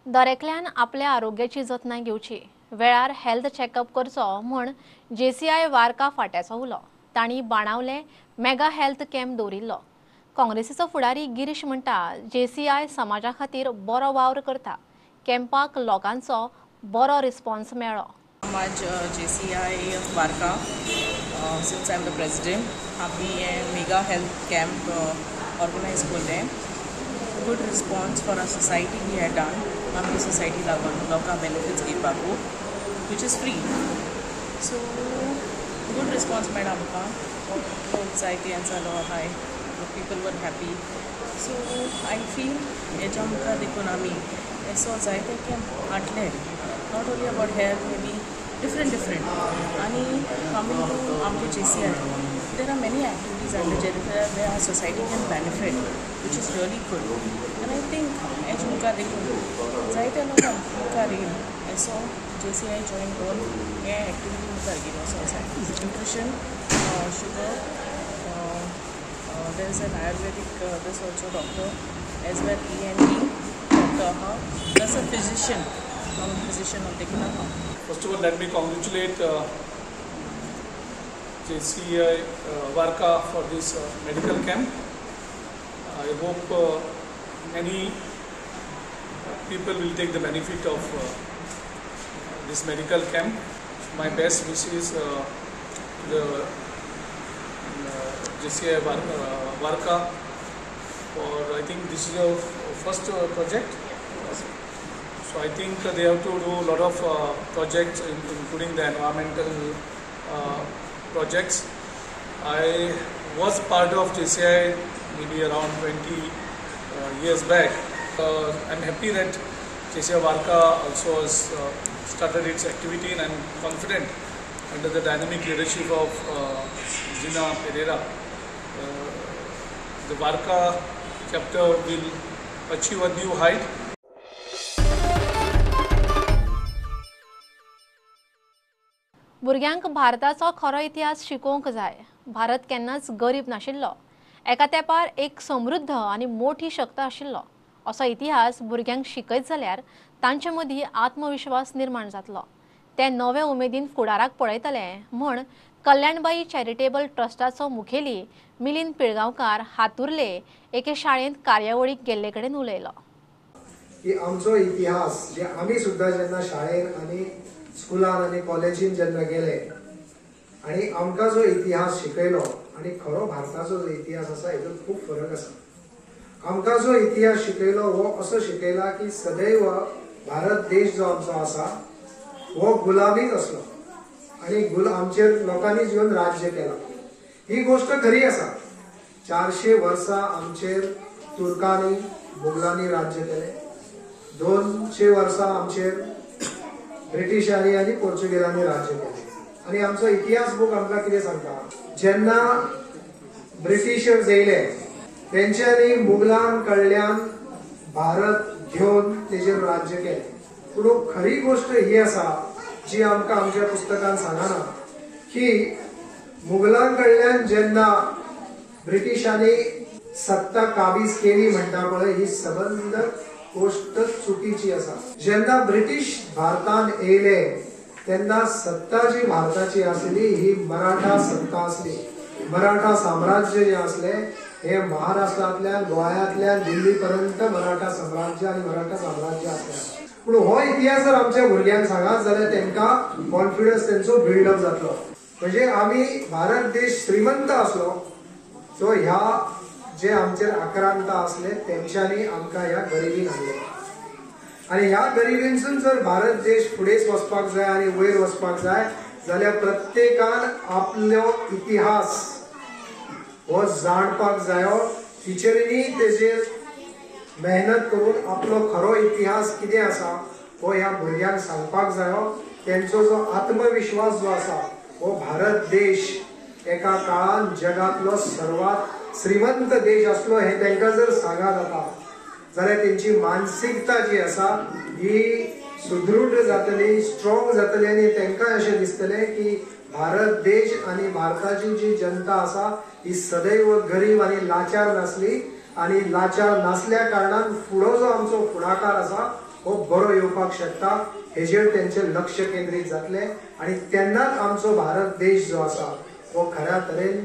S1: दरेकल्यान आपल्या आरोग्याची जतनाय घेवची, वेळार हेल्थ चॅकअप करचो म्हूण जेसीआय वार्का फाट्याचो उलो. तांणी बाणावले मेगा हेल्थ कॅम्प दवरिल्लो. काँग्रेसीचो फुडारी गिरीश म्हणटा जेसीआय समाजा खातीर बरो वावर करता. कॅम्पाक लोकांचो बरो रिस्पॉन्स मेळ्ळो.
S11: आज JCI Varca since I am the president आमी हे मेगा हेल्थ कॅम्प ऑर्गनायज केल्ले. Good response for a society we had done. आमची सोसायटी लागून लोकांक benefits घेवपाकू which is free. So good response मेळ्ळा आमकां. लोक जायते जालो आहाय, people were happy. So I feel हेच्या मुखार देखून आमी असो जायते कॅम्प हाडले. Not only about health, maybe different different. आणि coming to आमचे JCI, there are many activities under JCI where our society can benefit, which is really good. And I think हेच मुखार देखून जायते लोकांक मुखार येवन असो JCI join करून हे एक्टिविटी मुखार घेवन वचोंक जाय. Nutrition, sugar, there is an Ayurvedic this also doctor as well ENT doctor आहा, plus a physician.
S14: First of all, let me congratulate JCI Varca for this medical camp. I hope many people will take the benefit of this medical camp. My best wishes to the JCI Varca for, I think this is your first project. So I think they have to do a lot of projects, including the environmental projects. I was part of JCI maybe around 20 years back. I'm happy that JCI Varca also has started its activity, and I'm confident under the dynamic leadership of Gina Pereira, the Varca chapter will achieve a new height.
S1: भुरग्यांक भारताचो खरो इतिहास शिकोवंक जाय. भारत केन्नाच गरीब नाशिल्लो, एका तेंपार एक समृद्ध आनी मोठी शक्त आशिल्लो. असो इतिहास भुरग्यांक शिकयत जाल्यार तांचे मदीं आत्मविश्वास निर्माण जातलो. ते नवे उमेदीन फुडाराक पळयतले म्हूण कल्याणबाई चॅरिटेबल ट्रस्टाचो मुखेली मिलिंद पिळगांवकार हातुर्ले एके शाळेंत कार्यावळीक गेल्ले कडेन उलयलो.
S15: की आमचो इतिहास जे आमी सुद्दां जेन्ना शाळेन आनी स्कुलान आनी कॉलेजीन जेन्ना गेले आनी आमकां जो इतिहास शिकयलो आनी खरो भारताचो जो इतिहास आसा हेतून खूब फरक आसा. आमकां जो इतिहास शिकयलो हो असो शिकयला की सदैव भारत देश जो आमचो आसा हो गुलामीच आसलो आनी आमचेर लोकांनीच येवन राज्य केलां. ही गोश्ट खरी आसा. 400 वर्सां आमचेर तुर्कांनी मुगलांनी राज्य केलें, 200 वर्सां आमचेर ब्रिटिशांनी आनी पोर्चुगेजांनी राज्य केलें. आनी आमचो इतिहास बूक आमकां कितें सांगता, जेन्ना ब्रिटिशर्स येयले तेंच्यांनी मुगलां कडल्यान भारत घेवन तेजेर राज्य केलें. पूण खरी गोश्ट ही आसा जी आमकां आमच्या पुस्तकान सांगना की मुगलां कडल्यान जेन्ना ब्रिटिशांनी सत्ता काबीज केली म्हणटा पळय, ही सबंद गोश्ट चुकीची आसा. जेन्ना ब्रिटीश भारतान येयले तेन्ना सत्ता जी भारताची आसली ही मराठा सत्ता आसली. मराठा साम्राज्य जे आसले हे महाराष्ट्रांतल्यान गोंयांतल्यान दिल्ली पर्यंत मराठा साम्राज्य आनी मराठा साम्राज्य आसलें. पूण हो इतिहास जर आमच्या भुरग्यांक सांगात जाल्यार तेंकां कॉन्फिडन्स तेंचो बिल्डअप जातलो. म्हणजे आमी भारत देश श्रीमंत आसलो, सो ह्या जे आमचेर आक्रांत आसले तेंच्यांनी आमकां ह्या गरिबीन हाडले आनी ह्या गरिबीनसून जर भारत देश फुडें वचपाक जाय आनी वयर वचपाक जाय जाल्यार प्रत्येकान आपलो इतिहास हो जाणपाक जायो. टिचरींनी तेजेर मेहनत करून आपलो खरो इतिहास कितें आसा हो ह्या भुरग्यांक सांगपाक जायो. तेंचो जो आत्मविश्वास जो आसा हो भारत देश एका काळान जगांतलो सर्वात श्रीमंत देश आसलो हें तांकां जर सांगा जाता जाल्यार तेंची मानसिकता जी आसा ही सुदृढ जातली, स्ट्रॉंग जातली आनी तांकां अशें दिसतलें की भारत देश आनी भारताची जी जनता आसा ही सदैव गरीब आनी लाचार नासली आनी लाचार नासल्या कारणान फुडो जो आमचो फुडाकार आसा हो बरो येवपाक शकता हेजेर तेंचें लक्ष केंद्रीत जातलें आनी तेन्नाच आमचो भारत देश जो आसा हो खऱ्या तरेन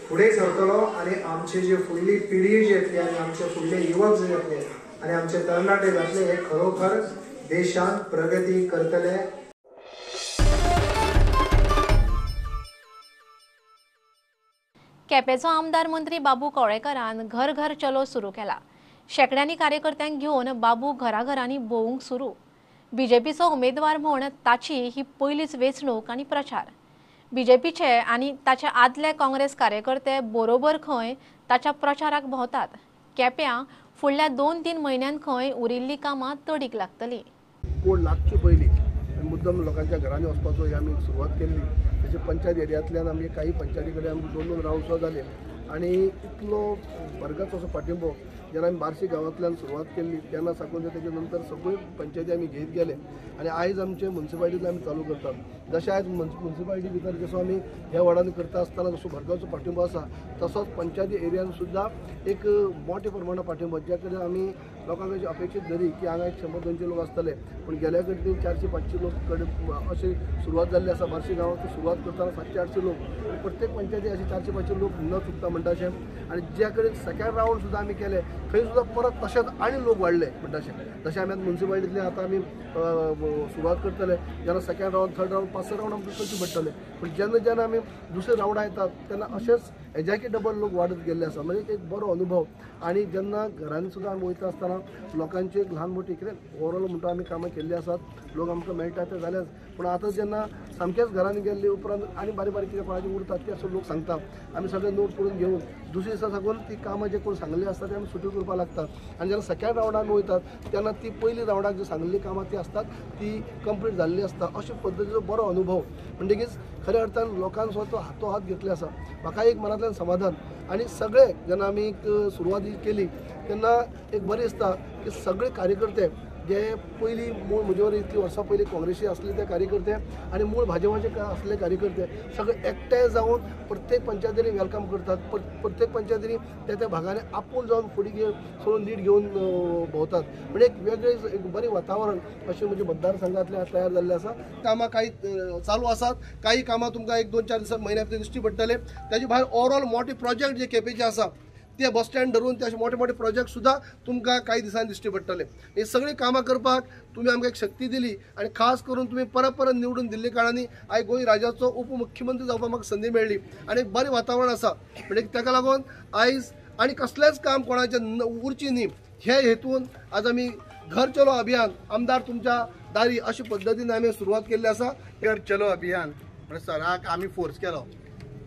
S15: फुडें सरतलो आनी आमची जी फुडली पिढी जी येतली आनी आमचे फुडले युवक जे येतले आनी आमचे तरणाटे जातले हे खरोखर देशांत प्रगती करतले.
S1: केपेंचो आमदार मंत्री बाबू कवळेकरान घर घर चलो सुरू केला. शेंकड्यांनी कार्यकर्त्यांक घेवन बाबू घराघरांनी भोंवूंक सुरू. बीजेपीचो उमेदवार म्हूण ताची ही पयलीच वेंचणूक आनी प्रचार. बीजेपीचे आनी ताचे आदले काँग्रेस कार्यकर्ते बरोबर खंय ताच्या प्रचाराक भोंवतात. केप्यां फुडल्या 2-3 म्हयन्यांत खंय उरिल्लीं कामां तडीक लागतलीं.
S5: कोड लागचे पयलीं मुद्दम लोकांच्या घरांनी वचपाचो ही आमी सुरवात केल्ली. तशें पंचायत एरियांतल्यान आमी काही पंचायती कडेन आमकां 2-2 रावंड सुद्दां जाले आनी इतलो वर्गाचो असो पाठिंबो जेन्ना आमी बार्शी गांवांतल्यान सुरवात केल्ली तेन्ना साकून तेच्या नंतर सगळ्यो पंचायती आमी घेत गेले आनी आयज आमचे मुन्सिपालिटीन आमी चालू करतात. जशें आयज मुन्सिपालिटी भितर जसो आमी ह्या वॉर्डान करता आसतना जसो भरगांवचो पाठिंबो आसा तसोच पंचायती एरियान सुद्दां एक मोठ्या प्रमाणात पाठिंबो ज्या कडेन आमी लोकांक अशी अपेक्षीत धरी की हांगा एक 100-200 लोक आसतले पूण गेल्या कडेन ती 400-500 लोक कडेन अशी सुरवात जाल्ली आसा. बार्शी गांवांत सुरवात करतना 700-800 लोक प्रत्येक पंचायती अशे 400-500 लोक न चुकता म्हणटा अशें आनी ज्या कडेन सेकंड रावंड सुद्दां आमी केले थंय सुद्दां परत तशेंच आनी लोक वाडले म्हणटा अशें. जशें आमी आतां मुन्सिपालिटींतल्यान आतां आमी सुरवात करतले जेन्ना second round third round 5-6 round आमकां करचे पडटले पूण जेन्ना जेन्ना आमी दुसरे रावंडा येतात तेन्ना अशेंच हेज्याकी डबल लोक वाडत गेल्ले आसा. म्हणजे एक बरो अनुभव आनी जेन्ना घरांनी सुद्दां आमी वयता आसतना लोकांची एक ल्हान मोठी कितें ओवरऑल म्हणटा आमी कामां केल्लीं आसात, लोक आमकां मेळटा ते जाल्याच पूण आतां जेन्ना सामकेंच घरांनी गेल्ले उपरांत आनी बारीक बारीक कितें कोणाचें उरतात तें असो लोक सांगता आमी सगळें नोट करून घेवन दुसरे दिसा साकून ती कामां जे कोण सांगल्लीं आसता ती आमी सुटी करपाक लागतात आनी जेन्ना सेकंड रावंडाक आमी वयतात तेन्ना ती पयली रावंडाक जी सांगल्लीं कामां ती आसतात ती कंप्लीट जाल्ली आसता. अशे पद्दतीचो बरो अनुभव म्हणटकीच खऱ्या अर्थान लोकांक सुद्दां तो हातो हात घेतले आसा. म्हाका एक मनांतल्यान समाधान आनी सगळे जेन्ना आमी एक सुरवात केली तेन्ना एक बरें दिसता की सगळे कार्यकर्ते जे पयलीं मूळ म्हजे बरोबर इतलीं वर्सां पयलीं काँग्रेसी आसले ते कार्यकर्ते आनी मूळ भाजपाचे आसले कार्यकर्ते सगळे एकठांय जावन प्रत्येक पंचायतींनी welcome करतात. प्रत्येक पंचायतींनी त्या त्या भागांनी आपूण जावन फुडें घेवन सोडून लीड घेवन भोंवतात. म्हणजे एक वेगळें एक बरें वातावरण अशें म्हजे मतदारसंघांतल्यान तयार जाल्लें आसा. कामां काही चालू आसात, काही कामां तुमकां 1-2-4 दिसां म्हयन्या भितर दिश्टी पडटले. ताजे भायर ओवरऑल मोठे प्रोजेक्ट जे केपेंचे आसा ते बस स्टँड धरून ते अशे मोठे मोठे प्रोजेक्ट सुद्दां तुमकां कांय दिसांनी दिश्टी पडटले. हे सगळीं कामां करपाक तुमी आमकां एक शक्ती दिली आनी खास करून तुमी परत परत निवडून दिल्ले कारणांनी आयज गोंय राज्याचो उपमुख्यमंत्री जावपाक म्हाका संदी मेळ्ळी आनी एक बरें वातावरण आसा. म्हणजे ताका लागून आयज आनी कसलेंच काम कोणाचें उरचें न्ही हे हेतून आज आमी घर चलो अभियान आमदार तुमच्या दारी अशे पद्दतीन आमी सुरवात केल्ली आसा.
S9: घर चलो अभियान म्हणजे सराक आमी फोर्स केलो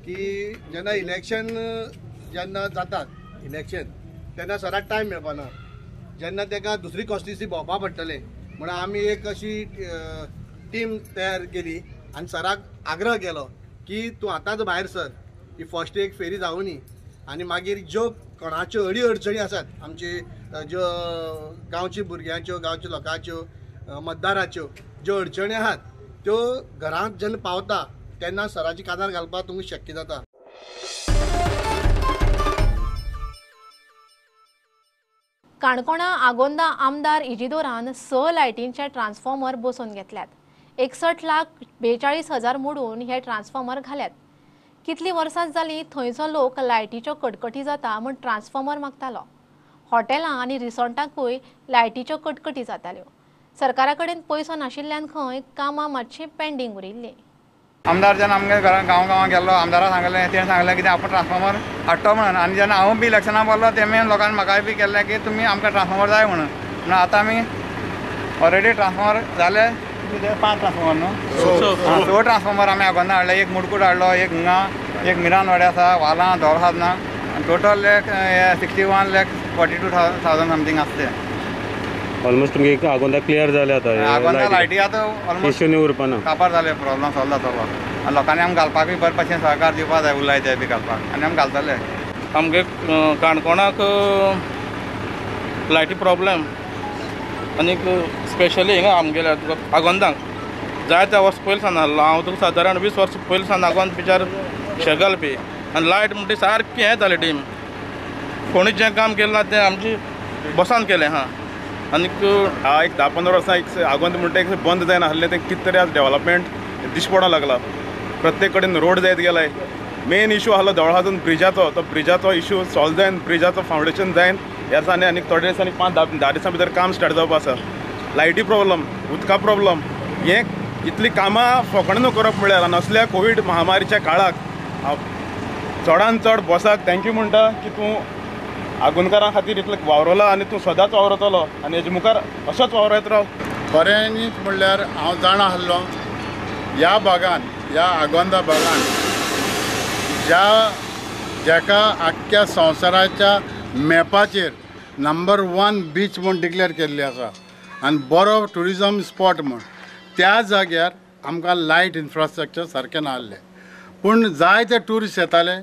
S9: की जेन्ना इलेक्शन जेन्ना जातात इलेक्शन तेन्ना सराक टायम मेळपाना, जेन्ना ताका दुसरी कॉन्स्टिट्युन्सी भोंवपा पडटलें म्हणून आमी एक अशी टीम तयार केली आनी सराक आग्रह केलो की तूं आतांच भायर सर, ही फर्स्ट एक फेरी जावनी आनी मागीर ज्यो कोणाच्यो अडी अडचणी आसात आमचे ज्यो गांवच्या भुरग्यांच्यो, गांवच्या लोकांच्यो, मतदाराच्यो ज्यो अडचणी आहात त्यो घरांत जेन्ना पावता तेन्ना सराच्या कानार घालपाक तुमकां शक्य जाता.
S1: काणकोणा आगोंदा आमदार इजिदोरान 6 लायटींचे ट्रान्सफॉर्मर बसोवन घेतल्यात. 61,42,000 मोडून हे ट्रान्सफॉर्मर घाल्यात. कितलीं वर्सां जालीं थंयचो लोक लायटीच्यो कटकटी जाता म्हूण ट्रान्सफॉर्मर मागतालो. हॉटेलां आनी रिसॉर्टांकूय लायटीच्यो कटकटी जाताल्यो. सरकारा कडेन पयसो नाशिल्ल्यान खंय कामां मातशीं पेंडींग उरिल्लीं.
S17: आमदार जेन्ना आमगे घरान गांव गांवां गेल्लो आमदारा सांगलें, तेणें सांगलें कितें आपूण ट्रान्सफॉर्मर हाडटो म्हणून. आनी जेन्ना हांव बी इलेक्शनाक बसलो तेमी लोकांनी म्हाकाय बी केल्लें की तुमी आमकां ट्रान्सफॉर्मर जाय म्हणून. म्हणून आतां आमी ऑलरेडी ट्रान्सफॉर्मर जाले 5 ट्रान्सफॉर्मर न्हू, 6 ट्रान्सफॉर्मर आमी आगोंदा हाडले. एक मुडकूट हाडलो, एक हिंगा, एक मिरानवाडे आसा, वालां, दोरसादना. टोटल 61,42,000 समथींग आसते.
S6: ऑलमोस्ट तुमगे आगोंदा क्लियर जाले आतां.
S17: आगोंदा लायटी आतां ऑलमोस्ट
S6: इश्यू न्ही उरपाना,
S17: कापार जाले, प्रॉब्लम सॉल्व जातलो. आनी लोकांनी आमकां घालपाकूय बरे भाशेन सहकार दिवपा जाय, उरलाय ते बी घालपाक आनी आमी घालतले.
S18: आमगे काणकोणाक लायटी प्रॉब्लम आनीक स्पेशली हिंगा आमगेल्या आगोंदाक जायत्या वर्स पयलीं सावन आहलो. हांव तुका सादारण 20 वर्स पयलीं सावन आगोंद बिचार शेक घालपी आनी लायट म्हणटी सारकी हें जालें टीम. कोणी जें काम केलें ना तें आमची बसान केलें. हां आनीक
S19: एक 10-15 वर्सां एक आगोंद म्हणटा एक बंद जायना आसलें तें कितें तरी आज डेवलपमेंट दिश्टी पडोंक लागला. प्रत्येक कडेन रोड जायत गेलाय. मेन इशू आहलो दोळहाजून ब्रिजाचो, तो ब्रिजाचो इशू सॉल्व जायन, ब्रिजाचो फावंडेशन जायन ह्या दिसांनी आनी थोड्या दिसांनी 5-10 दिसां भितर काम स्टार्ट जावपा आसा. लायटी प्रॉब्लम, उदका प्रॉब्लम, हें इतलीं कामां फोकणां न्हू करप म्हळ्यार आनी असल्या कोवीड महामारीच्या काळाक हांव चडान चड बॉसाक thank you म्हणटा की तूं आगोंदकारां खातीर इतलो वावरला आनी तूं सदांच वावरतलो आनी हेजे मुखार असोच वावरत राव.
S10: खऱ्यांनीच म्हणल्यार हांव जाणा आसलो ह्या भागान, ह्या आगोंदा भागान ज्या जाका आख्ख्या संवसाराच्या मॅपाचेर नंबर 1 बीच म्हूण डिक्लेअर केल्ली आसा आनी बरो ट्युरिजम स्पॉट म्हूण, त्या जाग्यार आमकां लायट इन्फ्रास्ट्रक्चर सारकें नासलें. पूण जायते ट्युरिस्ट येताले,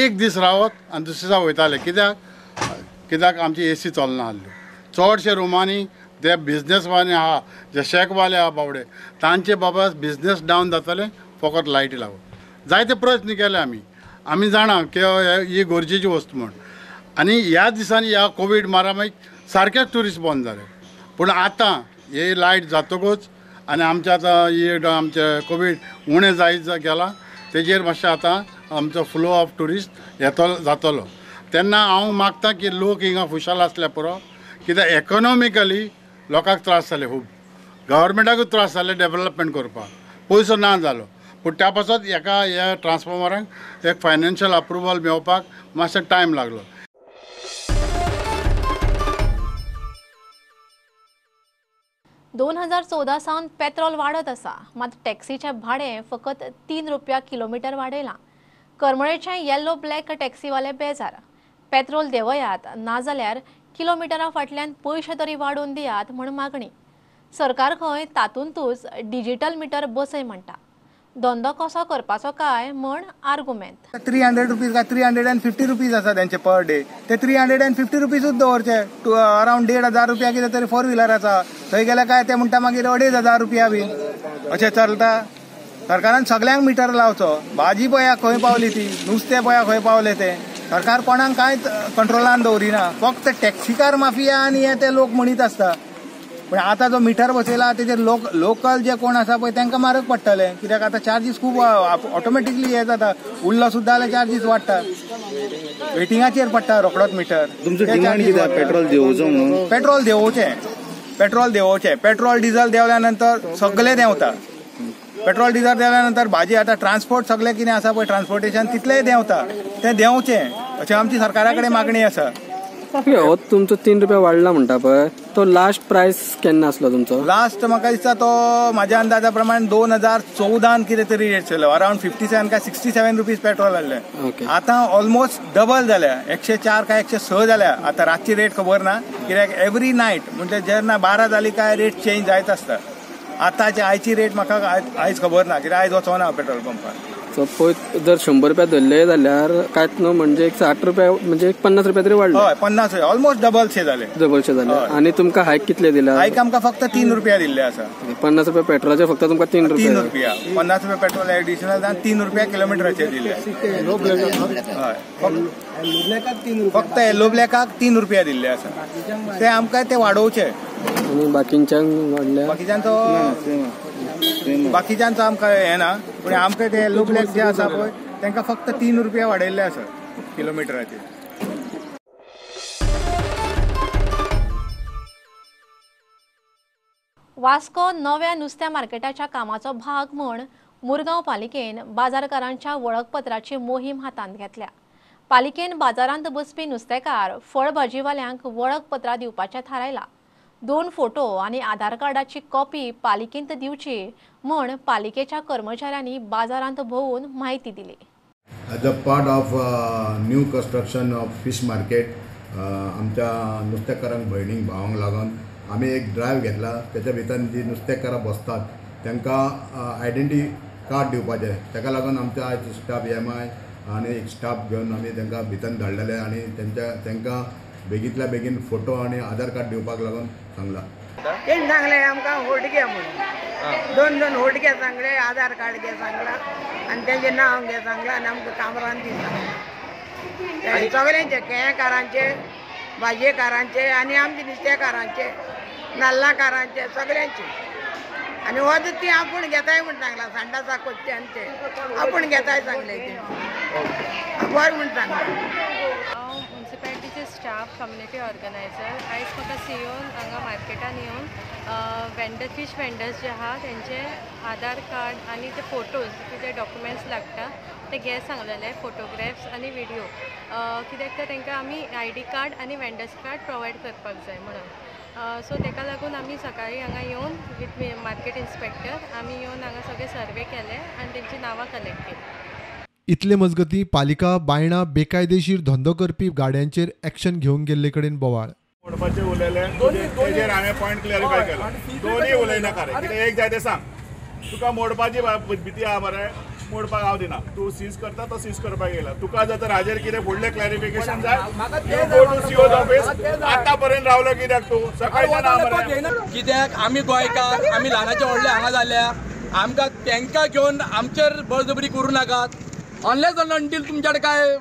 S10: एक दीस रावत आनी दुसरे दिसा वयताले. कित्याक कित्याक आमची एसी चलना आसल्यो. चडशे रुमांनी ते बिजनेसवाले आहा, जे शेकवाले आहा बावडे, तांचे बाबा बिजनेस डावन जाताले फकत लायटी लागून. जायते प्रयत्न केले आमी, आमी जाणा की ही गरजेची वस्तू म्हूण. आनी ह्या दिसांनी ह्या कोवीड मारामारीक सारकेच ट्युरिस्ट बंद जाले. पूण आतां ही लायट जातकूच आनी आमचे आतां ही आमचे कोवीड उणें जायत गेला तेजेर मातशें आतां आमचो फ्लो ऑफ ट्युरिस्ट येतलो जातलो. तेन्ना हांव मागता की लोक हिंगा खुशाल आसल्यार पुरो, कित्याक इकॉनॉमिकली लोकांक त्रास जाले खूब, गव्हर्मेंटाकूय त्रास जाले डेवलपमेंट करपाक, पयसो ना जालो. पूण त्या पासत हेका ह्या ट्रान्सफॉर्मरांक एक फायनान्शियल अप्रुवल मेळपाक मातसो टायम लागलो.
S1: दोन 2014 सावन पेट्रोल वाडत आसा, मात टॅक्सीचें भाडें फकत 3 रुपया किलोमिटर वाडयलां. करमळेचे येल्लो ब्लॅक टॅक्सीवाले बेजार, पेट्रोल देंवयात नाजाल्यार किलोमिटरा फाटल्यान पयशे तरी वाडोवन दियात म्हूण मागणी. सरकार खंय तातूंतूच डिजिटल मिटर बसय म्हणटा, धंदो कसो करपाचो काय म्हण आर्गुमेंत.
S20: 300 रुपीज काय 350 रुपीज आसा तेंचे पर डे, ते 350 रुपीजूच दवरचे. अरावंड 1500 रुपया कितें तरी फोर व्हिलर आसा, थंय गेले काय ते म्हणटा मागीर 2500 रुपया बी अशें चलता. सरकारान सगल्यांक मिटर लावचो. भाजी पळया खंय पावली ती, नुस्तें पळया खंय पावलें तें. सरकार कोणाक कांयच कंट्रोलान दवरिना, फक्त टॅक्सीकार माफिया आनी हे ते लोक म्हणीत आसता. पूण आतां जो मिटर बसयला तेजेर लोकल जे कोण आसा पळय तांकां म्हारग पडटलें, कित्याक आतां चार्जीस खूब ऑटोमॅटिकली हे जाता. उरलो सुद्दां जाल्यार चार्जीस वाडटा, वेटिंगाचेर पडटा रोखडोच मिटर.
S21: पेट्रोल देंवोवचो म्हणून,
S20: पेट्रोल देंवोवचें, पेट्रोल देंवोवचें. पेट्रोल डिझल देंवल्या नंतर सगळें देंवता. पेट्रोल डिझल देंवल्या नंतर भाजी आतां ट्रान्सपोर्ट सगळें कितें आसा पळय ट्रान्सपोर्टेशन तितलेंय देंवता, तें देंवचें अशें आमची सरकारा कडेन मागणी आसा.
S21: हो तुमचो 3 रुपया वाडला म्हणटा पळय, तो लास्ट प्रायस केन्ना आसलो तुमचो?
S20: लास्ट म्हाका दिसता तो म्हाज्या अंदाजा प्रमाण 2014 कितें तरी रेट चल्लो, अरावंड 57 काय 67 रुपीज पेट्रोल आहलें. आतां ऑलमोस्ट डबल जाल्या, 104 काय 106 जाल्या. आतां रातची रेट खबर ना, कित्याक एवरी नायट म्हणजे जेन्ना 12 जाली काय रेट चेंज जायत आसता. आतांची आयची रेट म्हाका आयज खबर ना, कित्याक आयज वचोना पेट्रोल पंपार.
S21: सपोज जर 100 रुपया धरले जाल्यार कांयच न्हू, म्हणजे 60 रुपया म्हणजे 50 रुपया तरी वाडले.
S20: हय, 50 रुपया ऑलमोस्ट डबलशे जाले.
S21: डबलशे जाले. आनी तुमकां हायक कितले दिला?
S20: हायक आमकां फक्त 3 रुपया दिल्ले आसा.
S21: 50 रुपया पेट्रोलाचे फक्त तुमकां 3 रुपया?
S20: 3 रुपया, 50 रुपया पेट्रोल एडिशनल आनी 3 रुपया किलोमिटराचे दिल्ले. हय, फक्त येल्लो ब्लॅकाक 3 रुपया दिल्ले आसा, ते आमकां ते वाडोवचे.
S21: आनी बाकींच्यांक वाडल्या?
S20: बाकीच्यांचो बाकीच्यांचो आमकां हें ना, पूण आमकां ते येल्लो ब्लॅक जे आसा पळय तांकां फक्त 3 रुपया वाडयल्ले आसा किलोमिटराचेर.
S1: वास्को नव्या नुस्त्या मार्केटाच्या कामाचो भाग म्हूण मुरगांव पालिकेन बाजारकारांच्या वळखपत्राची मोहीम हातांत घेतल्या. पालिकेन बाजारांत बसपी नुस्तेकार फळभाजीवाल्यांक वळखपत्रां दिवपाचें थारायलां. 2 फोटो आनी आधार कार्डाची कॉपी पालिकेंत दिवची म्हूण पालिकेच्या कर्मचाऱ्यांनी बाजारांत भोंवून म्हायती दिली.
S2: As a part of new construction of fish market आमच्या नुस्तेकारांक भयणींक भावांक लागून आमी एक ड्रायव्ह घेतला. त्याच्या भितर जी नुस्तेकारां बसतात तांकां आयडेंटिटी कार्ड दिवपाचें. ताका लागून आमच्या आयज स्टाफ एम I आनी एक स्टाफ घेवन आमी तांकां भितर धाडलेले आनी तांकां बेगींतल्या बेगीन फोटो आनी आधार कार्ड दिवपाक लागून सांगला.
S3: तेणी सांगलें आमकां वोट घे म्हणून, 2 2 वोट घे सांगले, आधार कार्ड घे सांगला आनी तेंचें नांव घे सांगलां आनी आमकां कामरान दी सांगलां. सगळ्यांचे केळ्याकारांचे, भाजयेकारांचे आनी आमचे नुस्तेकारांचे, नाल्लाकारांचे, सगळ्यांचे. आनी वच ती आपूण घेताय म्हूण सांगलां, सांडासा कोच्यांचे आपूण घेताय सांगलें तें बरें म्हूण सांगलां.
S22: हांव मुन्सिपालिटीचे स्टाफ कम्युनिटी ऑर्गनायझर. आयज म्हाका सीओन हांगा मार्केटान येवन वेंडर फीश वेंडर्स जे आहा तेंचे आधार कार्ड आनी ते फोटोज कितें डॉक्युमेंट्स लागता ते घे सांगलेले, फोटोग्राफ्स आनी विडियो, कित्याक तर तांकां आमी I D card आनी वेंडर्स कार्ड प्रोवायड करपाक जाय म्हणून. सो ताका लागून आमी सकाळीं हांगा येवन विथ मार्केट इन्स्पेक्टर आमी येवन हांगा सगळे सर्वे केले आनी तेंची नांवां कलेक्ट केली.
S23: इतले मजगती पालिका बायणा बेकायदेशीर धंदो करपी गाड्यांचेर एक्शन घेवंक गेल्ले कडेन बोवाळ.
S24: मोडपाचे उलयले तेजेर हांवें पॉयंट क्लियरिफाय केलो. दोनूय उलयनाका रे, कितें एक जाय तें सांग. तुका मोडपाची भिती आहा मरे, मोडपाक हांव दिना. तूं सीज करता तो सीज करपाक येयला. तुका जर तर हाजेर कितें फुडलें क्लॅरिफिकेशन जाय, you go to CO's office. आतां पर्यंत रावलो कित्याक तूं? सकाळच्यान आहा मरे.
S13: कित्याक आमी गोंयकार, आमी ल्हानाचे व्हडले हांगा जाल्या, आमकां तांकां घेवन आमचेर बळजबरी करूं नाकात. अनलेस अनटील तुमच्याकडे काय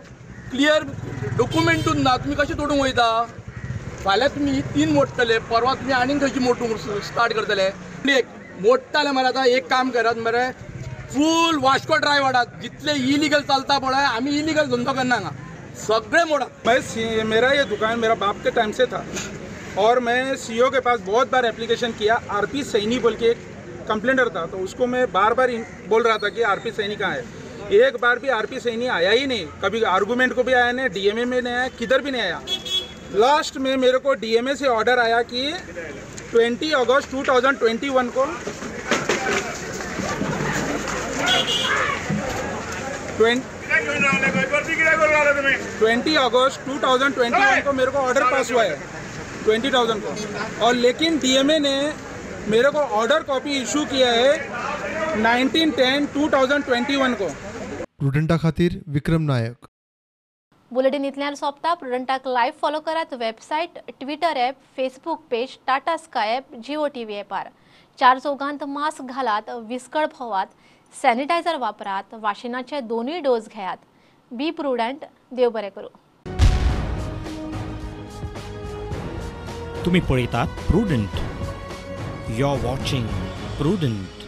S13: क्लियर डॉक्युमेंटूच ना, तुमी कशें तोडूंक वयता? फाल्यां तुमी ही 3 मोडटले, परवा तुमी आनीक खंयची मोडूंक स्टार्ट करतले. एक मोडटाले मरे. आतां एक काम करात मरे, फूल वास्को ड्रायव्ह हाडात, जितले इलिगल चलता पळय, आमी इलिगल धंदो करना हांगा, सगळे मोडात.
S25: मैं मेरा ये दुकान मेरा बाप के टाइम से था और मैं सीओ के पास बहुत बार एप्लीकेशन किया. आरपी सैनी बोल के एक कंप्लेंटर था, तो उसको मैं बार बार बोल रहा था कि आरपी सैनी कहाँ है. एक बार भी आरपी सैनी आया ही नहीं, कभी आर्गूमेंट को भी आया नहीं, डीएमए में नहीं आया, किधर भी नहीं आया. लास्ट में मेरे को डीएमए से ऑर्डर आया कि 20 अगस्त 2021 को 20 अगस्त 2021 को मेरे को ऑर्डर पास हुआ है 20,000 को, और लेकिन डीएमए ने मेरे को ऑर्डर कॉपी इशू किया है 19/10/2021 को.
S23: प्रुडंटा खातीर विक्रम नायक.
S1: बुलेटिन इतल्यान सोंपता. प्रुडंटाक लायव्ह फॉलो करात website, Twitter app, Facebook page, Tata Sky app, Jio TV ऍपार. 4 चौगांत मास्क घालात, विस्कळ भोवात, सॅनिटायझर वापरात, वाशिनाचे 2 डोस घेयात. Be prudent. देव बरें करूं.
S27: तुम्ही पळयतात Prudent. You are watching Prudent.